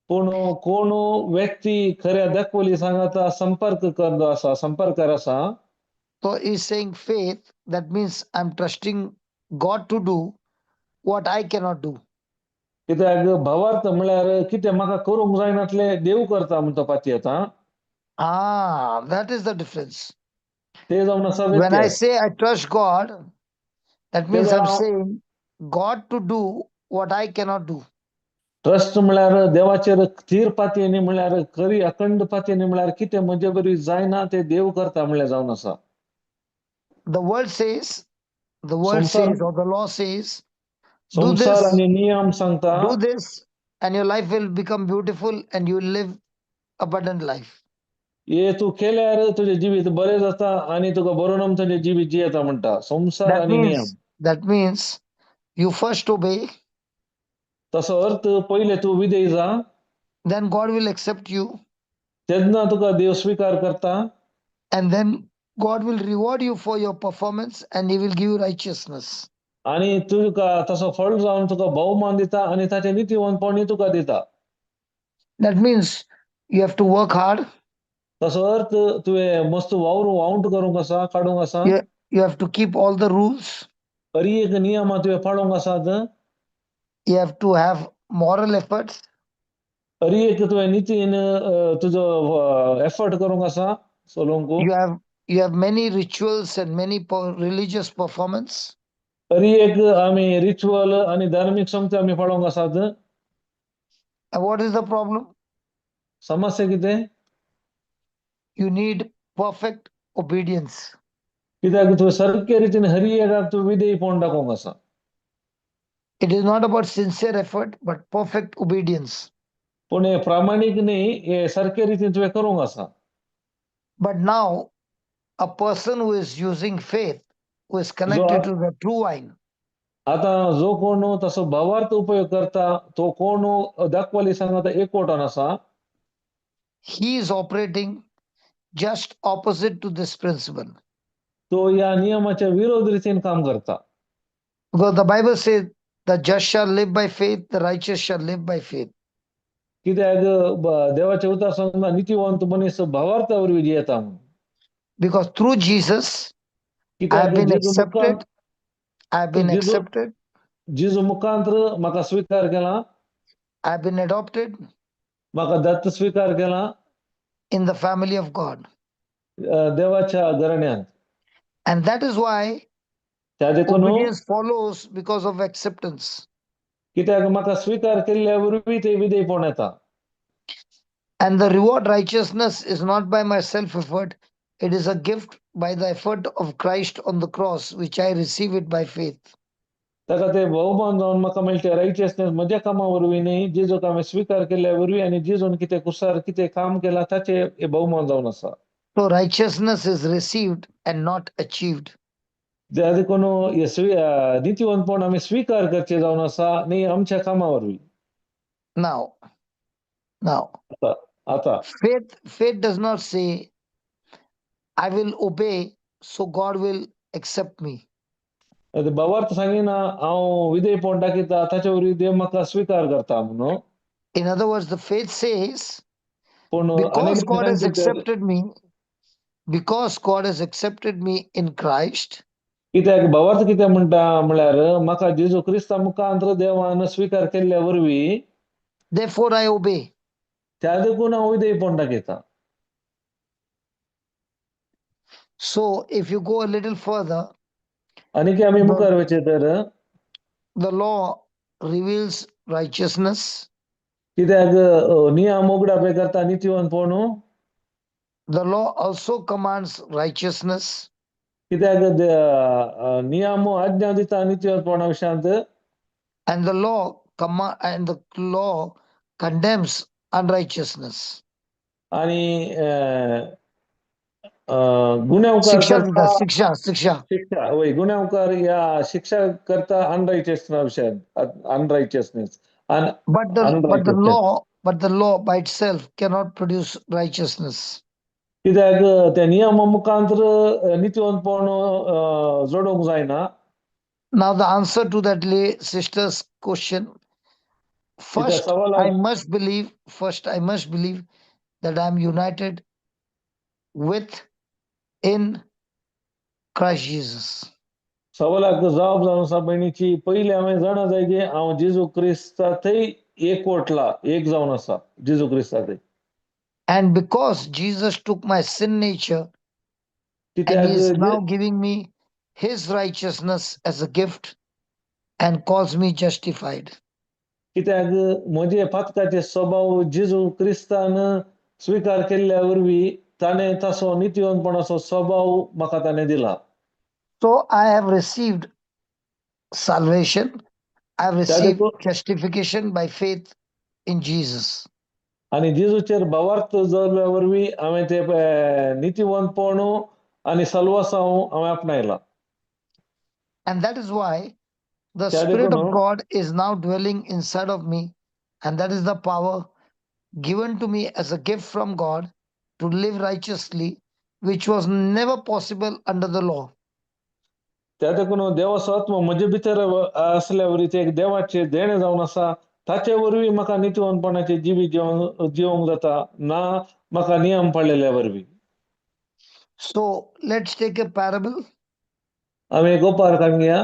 पूण कोण व्यक्ती खऱ्या दाखवली सांगाता संपर्क करतो आसा, संपर्कार आसा. So he's saying faith, that means I'm trusting God to do what I cannot do. कित्याक भावार्थ म्हळ्यार कितें म्हाका करूंक जायनातलें देव करता म्हूण तो पातयेता. Ah, that is the difference. ते जावन आसा When I व्यत्यास. Say I trust God, that means I'm तेन्ना saying God to do what I cannot do. Trust म्हळ्यार देवाचेर थीर पातयेनी म्हळ्यार खरी अखंड पातयेनी म्हळ्यार कितें म्हजे बरी जायना ते देव करता म्हळ्यार जावन आसा. The world संवसार says, or the law says, do संवसार this, आनी नियम सांगता, do this, and your life will become beautiful and you will live abundant life. हे तूं केल्यार तुजें जिवीत बरें जाता आनी तुका बरोवन तुजें जिवीत जियेता म्हणटा संवसार That आनी नियम. means you first obey, तसो अर्थ पयले तूं विधेय जा, then God will accept you, तेन्ना तुका देव स्विकार करता, and then God will reward you for your performance and He will give you righteousness. आनी तुका तसो फळ जावन तुका भोवमान दिता आनी ताचें नितीवंतपणूय तुका दिता. That means you have to work hard, तसो अर्थ तुवें मस्त वावरूंक वावंट करूंक आसा, काडूंक आसा. you have to keep all the rules, हर एक नियमां तुवें पाळूंक आसात. You have to have moral efforts, हर एक तुवें नितीन तुजो एफर्ट करूंक आसा चलोवंक. you have many rituals and many religious performance. हर एक आमी रिच्युअल आनी धार्मीक संस्था आमी पाळोवंक आसात. And what is the problem? समस्या कितें? You need perfect obedience. कित्याक तुवें सारके रितीन हर एकाक तूं विधेयपण दाखोवंक आसा. It is not about sincere effort, but perfect obedience. पूण हे प्रामाणीक न्ही, हे सारके रितीन तुवें करूंक आसा. But now, a person who is using faith, who is connected to the true vine, आतां जो कोण तसो भावार्थ उपयोग करता, तो कोण दाखवाली सांगता एकवटान आसा, he is operating just opposite to this principle. तो ह्या नियमाच्या विरोध रितीन काम करता. Because the Bible says, "The just shall live by faith, the righteous shall live by faith." कित्याक देवाचें उतर सांगता नितीवंत मनीस भावार्था वरवीं जियेता म्हणून. Because through Jesus, I कित्याक have been जेजू मुखार accepted. I have been जेजू accepted. जेजू मुखांत्र म्हाका स्विकार केला. I have been adopted म्हाका दत्त स्विकार केला in the family of God. देवाच्या घराण्यांत. And that is why त्या देखून obedience follows because of acceptance. कित्याक म्हाका स्विकार केल्ल्या वरवीं ते विधेयपण येता. And the reward righteousness is not by my self effort, it is a gift by the effort of Christ on the cross, which I receive it by faith. ताका ते भोवमान जावन म्हाका मेळचे रायचियसनेस म्हज्या कामा वरवीं न्ही, जेजूक हांवें स्विकार केल्ल्या वरवीं आनी जेजून कितें कुसार कितें काम केलां ताचें हें भोवमान जावन आसा. So righteousness is received and not achieved. ज्या देखून हे नितीवंतपण आमी स्विकार करचे जावन आसा न्ही आमच्या कामा वरवीं. Now, आता faith does not say, "I will obey, so God will accept me." आतां भावार्थ सांगिना हांव विधेयपण दाखयता ताचे वरवीं देव म्हाका स्विकार करता म्हणून. In other words, the faith says, पूण because आनी God has सांगता तर accepted me, because God has accepted me in Christ, कित्याक भावार्थ कितें म्हणटा म्हळ्यार म्हाका जेजू क्रिस्ता मुखांत्र देवान स्विकार केल्ल्या वरवीं therefore I obey. त्या देखून हांव विधेयपण दाखयता. So if you go a little further, आनी की आमी मुखार वचचे तर the law reveals righteousness. कित्याक नियम उगडापे करता नितीवंतपण. The law also commands righteousness. कित्याक नियम आज्ञा दिता नितीवंतपणा विशयांत. And the law condemns unrighteousness. आनी गुन्यांवकार शिक्षा करता दिता, शिक्षा, शिक्षा. शिक्षा वय गुन्यांवकार या शिक्षा करता अनरायचियसनेस विशयांत अनरायचियसनेस. But the Unrighteousness. Law but the law by itself cannot produce righteousness. कित्याक त्या नियमा मुखांत्र नितीवंतपण जोडूंक जायना. Now the answer to that sister's question. कित्याक First, सवालाक I must believe. First, I must believe that I am united with in Christ Jesus. सवालाक जबाब जावन आसा भयणीची पयलीं हांवें जाणा जाय की हांव जेजू क्रिस्ता थंय एकवटला एक जावन आसा जेजू क्रिस्ता थंय. And because Jesus took my sin nature and कित्याक he is now giving me his righteousness as a gift and calls me justified. कित्याक म्हजे पातकाचे स्वभाव जेजू क्रिस्तान स्विकार केल्ल्या वरवीं ताणें तसो नितीवंतपणाचो स्वभाव म्हाका ताणें दिला. So I have received salvation. I have received justification by faith in Jesus. आनी जेजूचेर भावार्थ जाल्ल्या वरवीं हांवें ते नितीवंतपण आनी सल्वासांव हांवें आपणायला. And that is why the त्या Spirit of देखून God is now dwelling inside of me. And that is the power given to me as a gift from God to live righteously, which was never possible under the law. त्या देखून देवाचो आत्मो म्हजे भितर आसल्या वरवीं ते एक देवाचें देणें जावन आसा ताचे वरवीं म्हाका नितीवंतपणाचें जिवीत जिवोवंक जाता ना म्हाका नियम पाळिल्ल्या वरवीं. So let's take a parable. आमी एक ओपार काडया.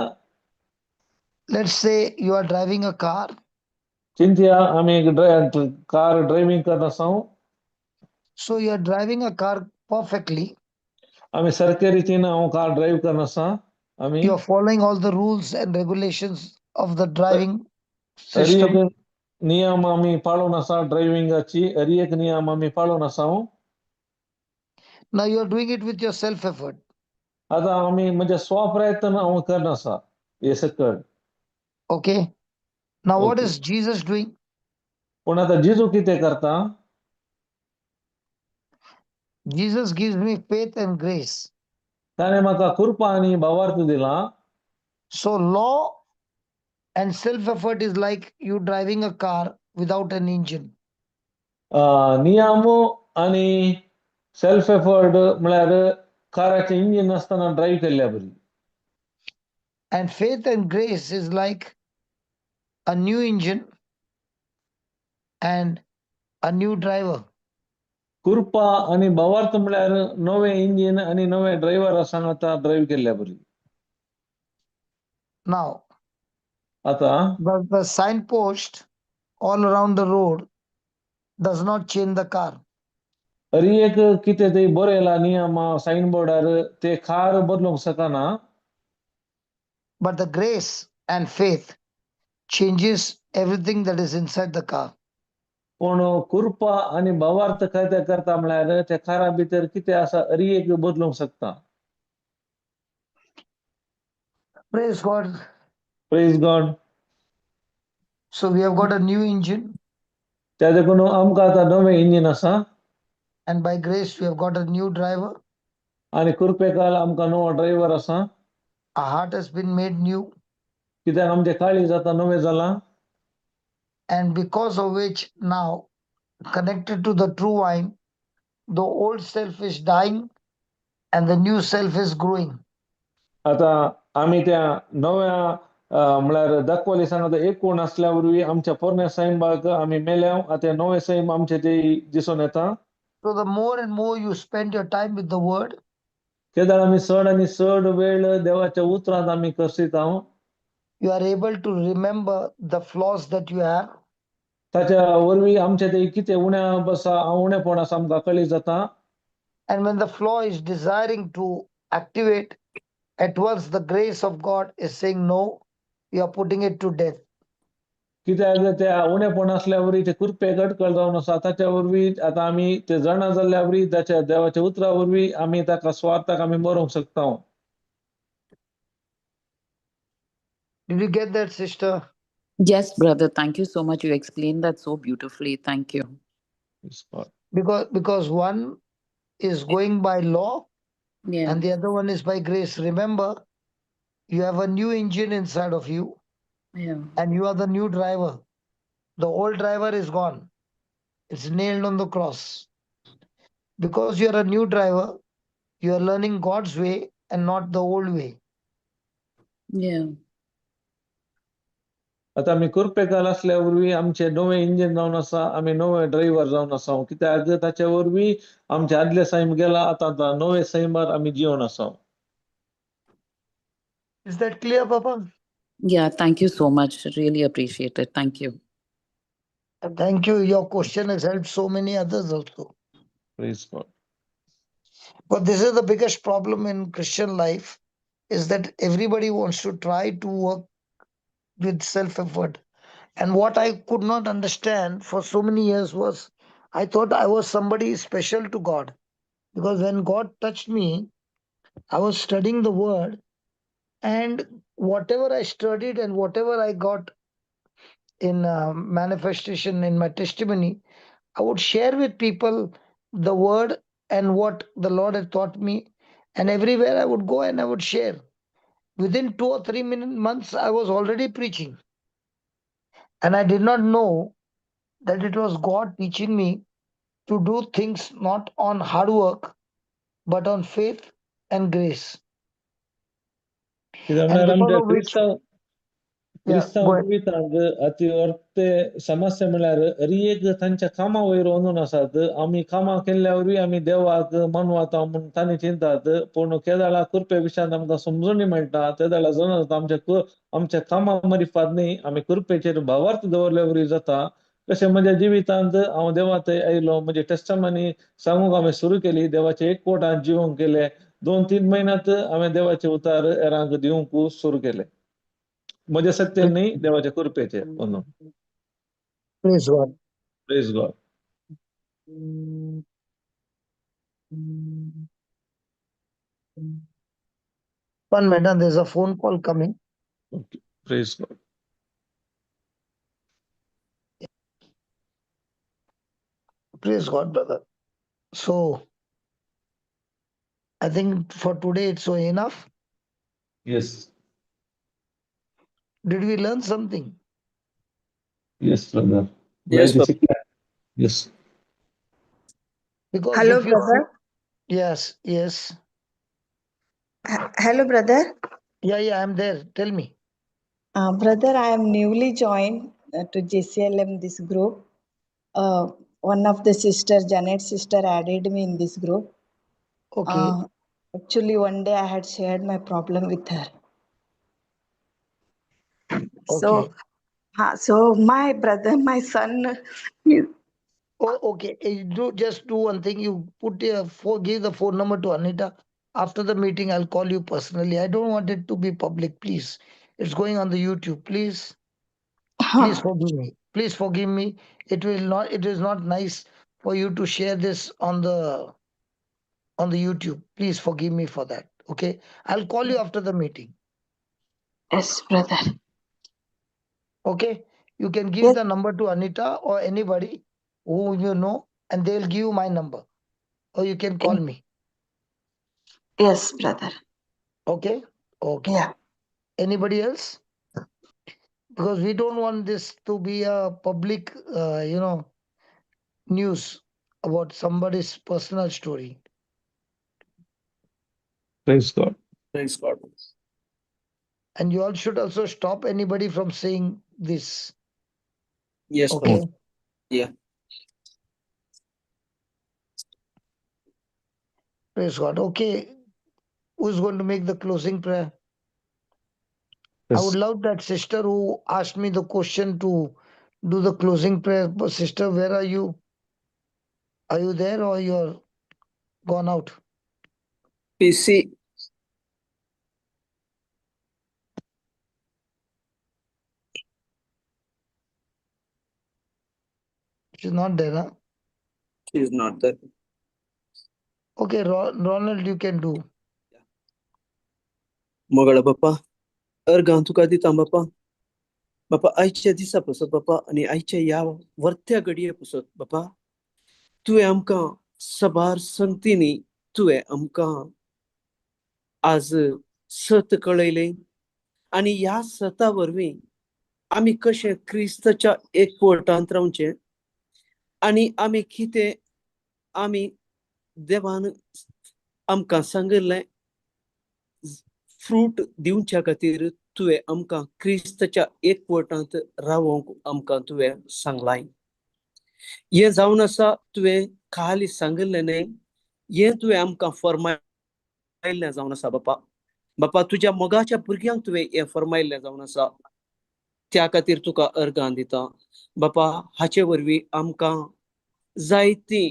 Let's say you are driving a car. चिंतया आमी एक कार ड्रायव्हींग करता आसा. So you are driving a car perfectly. आमी सारके रितीन हांव कार ड्रायव्ह करना आसा आमी You are following all the rules and regulations of the driving Har system. एक नियम आमी पाळून आसा ड्रायव्हिंगाची हर एक नियम आमी पाळून आसा. Now you are doing it with your self effort. आतां आमी म्हणजे स्वप्रयत्न हांव करना आसा हे सकळ. Okay. Now what okay is Jesus doing? पूण आतां जेजू कितें करता? Jesus gives me faith and grace. ताणें म्हाका कृपा आनी भावार्थ दिला. So law and self effort is like you driving a car without an engine. नियम आनी सेल्फ एफर्ट म्हळ्यार काराचें इंजीन नासतना ड्रायव्ह केल्ल्या बरी. And faith and grace is like a new engine and a new driver. कृपा आनी भावार्थ म्हळ्यार नवें इंजीन आनी नवे ड्रायव्हरा सांगाता ड्रायव्ह केल्ल्या बरी. Now, आतां the signpost all around the road does not change the car. हर एक कितें ते बरयलां नियम सायन बोर्डार ते कार बदलूंक शकना. But the grace and faith changes everything that is inside the car. पूण कृपा आनी भावार्थ कितें करता म्हळ्यार त्या कारा भितर कितें आसा हर एक बदलूंक शकता. Praise God. Praise God. So we have got a new engine, त्या देखून आमकां आतां नवें इंजीन आसा. And by grace we have got a new driver. आनी कृपेकाल आमकां नवो ड्रायव्हर आसा. Our heart has been made new, कित्याक आमचें काळीज आतां नवें जालां. And because of which now, connected to the true vine, the old self is dying and the new self is growing. आतां आमी त्या नव्या म्हळ्यार दाखवले सांगता एकूण आसल्या वरवीं आमच्या पोरण्या सैमाक आमी मेल्या, आतां नवें सैम आमचें ते दिसून येता. So the more and more you spend your time with the word, केदाळ आमी चड आनी चड वेळ देवाच्या उतरांत आमी करसिता, you are able to remember the flaws that you have, ताच्या वरवीं आमचे ते कितें उण्या आसा, उणेपण आसा, आमकां कळी जाता. And when the flaw is desiring to activate, at once the grace of God is saying, "No, you are putting it to death." कित्याक त्या उणेपण आसल्या वरवीं ते कुरपेक अडकळ जावन आसा, ताच्या वरवीं आतां आमी ते जाणा जाल्ल्या वरवीं ताच्या देवाच्या उतरा वरवीं आमी ताका स्वार्थाक आमी मरोंक शकता. Did you get that, sister? Yes, brother. Thank you so much. You explained that so beautifully. Thank you. Because one is going by law and the other one is by grace. Remember, you have a new engine inside of you and you are the new driver. The old driver is gone. It's nailed on the cross. Because you are a new driver, you are learning God's way and not the old way. आतां आमी कुरपेकाल आसल्या वरवीं आमचें नवें engine जावन आसा, आमी नवे ड्रायव्हर जावन आसा, कित्याक ताचे वरवीं आमचें आदलें सैम गेलां, आतां आतां नवे सैमार आमी जिवन आसा. Is that clear, Papa? Yeah, thank you so much. Really appreciate it. Thank you. Thank you. Your question has helped so many others also. Praise God. But this is the biggest problem in Christian life, is that everybody wants to try to work with self-effort. And what I could not understand for so many years was, I thought I was somebody special to God. Because when God touched me, I was studying the word, and whatever I studied and whatever I got in manifestation in my testimony, I would share with people the word and what the Lord had taught me. And everywhere I would go and I would share. Within 2 or 3 months, I was already preaching. And I did not know that it was God teaching me to do things not on hard work, but on faith and grace. कित्याक And म्हळ्यार because आमच्या of which, क्रिस्तांव yeah, क्रिस्तांव go ahead. जिवितांत अती वर्ते समस्या म्हळ्यार हरी एक तांच्या कामा वयर वचून आसात. आमी कामां केल्ल्या वरवीं आमी देवाक मानवता म्हूण तांणी चिंतात, पूण केदाळा कृपे विशयांत आमकां समजणी मेळटा, तेदाळा जाणा जाता आमच्या आमच्या कामां मारिफात न्ही, आमी कृपेचेर भावार्थ दवरल्या वरवीं जाता. तशें म्हज्या जिवितांत हांव देवा थंय आयलो, म्हजे टेस्टमनी सांगूंक हांवें सुरू केली, देवाचे एक कोटांत जिवंक केले, 2-3 म्हयन्यांत हांवें देवाचे उतार हेरांक दिवंक सुरू केले, म्हज्या सत्य न्ही, देवाच्या कृपेचेर अंदू. Praise God. Praise God. One minute, there's a phone call coming. Okay. Praise God. Praise God, brother. So, I think for today it's so enough. Yes. Did we learn something? Yes, brother. Yes, brother. Yes. Because Hello, if you brother. Yes, yes. Hello, brother. Yeah, I'm there. Tell me. Brother, I am newly joined to JCLM, this group. One of the sister, Janet sister, added me in this group. Okay. Actually, one day I had shared my problem with her. So, Okay. so my brother, my son, he, Oh, okay. You do just do one thing. You put your phone, give the phone number to Anita. After the meeting, I'll call you personally. I don't want it to be public, please. It's going on the YouTube. Please, please forgive me. Please forgive me. It will not. It is not nice for you to share this on the YouTube. Please forgive me for that. Okay. I'll call you after the meeting. Yes, brother. Okay. You can give Yes. the number to Anita or anybody who you know, and they'll give you my number, or you can call me. Yes, brother. Okay. Okay. Yeah. Anybody else? Because we don't want this to be a public, news about somebody's personal story. Praise God. Praise God. And you all should also stop anybody from saying this. Yes, Okay. Papa. Yeah. Praise God. Okay. Who's going to make the closing prayer? I would Yes. love that sister who asked me the question to do the closing prayer. But sister, where are you? Are you there or you're gone out? PC. She's not there, huh? She is not there. Okay, Ronald, you can do. मोगाळ बाप्पा, अर्गां तुका दिता बाप्पा. बाप्पा, आयच्या दिसा पसत बाप्पा आनी आयच्या ह्या वर्त्या घडये पसत बाप्पा, तुवें आमकां सबार संगतींनी तुवें आमकां आज सत कळयलें आनी ह्या सता वरवीं आमी कशें क्रिस्ताच्या एकवटांत रावचें आनी आमी कितें आमी देवान आमकां सांगिल्लें फ्रूट दिवच्या खातीर तुवें आमकां क्रिस्ताच्या एकवटांत रावोंक आमकां तुवें सांगलां. हें जावन आसा तुवें खाली सांगिल्लें न्हय, हें तुवें आमकां फर्मायल्लें जावन आसा बापा. बापा, तुज्या मोगाच्या भुरग्यांक तुवें हें फर्मायल्लें जावन आसा, त्या खातीर तुका अर्गां दिता बापा. हाचे वरवीं आमकां जायतीं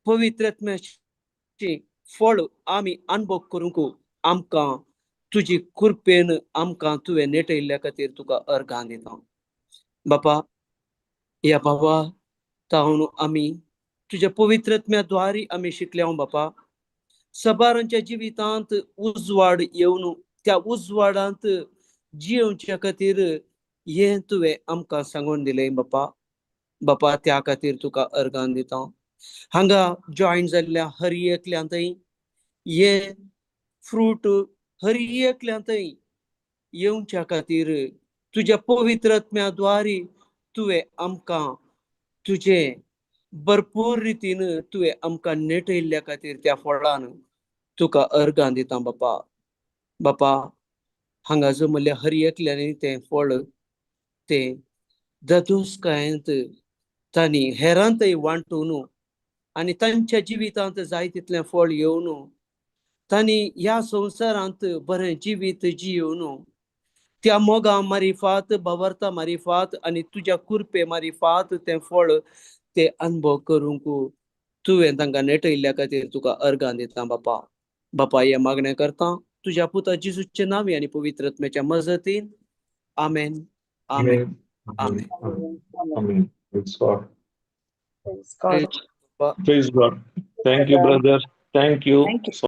पवित्रत्म्याची फळ आमी अनुभव करूंक आमकां तुजी कृपेन आमकां तुवें नेटयल्ल्या खातीर तुका अर्गां दिता बापा. ह्या बाबा तावन आमी तुज्या पवित्रत्म्या द्वारी आमी शिकल्या बापा. सबारांच्या जिवितांत उजवाड येवन त्या उजवाडांत जियोवच्या खातीर हें तुवें आमकां सांगून दिलें बापा. बापा, त्या खातीर तुका अर्गां दिता. हांगा जॉयन जाल्ल्या हर एकल्यांतय हें फ्रूट हर एकल्यांतय येवच्या खातीर तुज्या पवित्रत्म्या द्वारी तुवें आमकां तुजें भरपूर रितीन तुवें आमकां नेटयल्ल्या खातीर त्या फळान तुका अर्गां दिता बापा. बापा, हांगा जमल्ल्या हर एकल्यांनी तें फळ तें ददोसकायेंत तांणी हेरांतय वांटून आनी तांच्या जिवितांत जाय तितलें फळ येवन तांणी ह्या संवसारांत बरें जिवीत जियोवन त्या मोगा मारिफात, भावार्था मारिफात आनी तुज्या कुरपे मारिफात तें फळ ते अनुभव करूंक तुवें तांकां नेटयल्ल्या खातीर तुका अर्गां दिता बापा. बापा, हें मागणें करता तुज्या पुता जिजूचे नांवी आनी पवित्रत्म्याच्या मजतीन. आमेन, आमेन, Amen. Amen. Amen. Praise God. Praise God. Praise God. Thank you, brother. Thank you. Thank you. So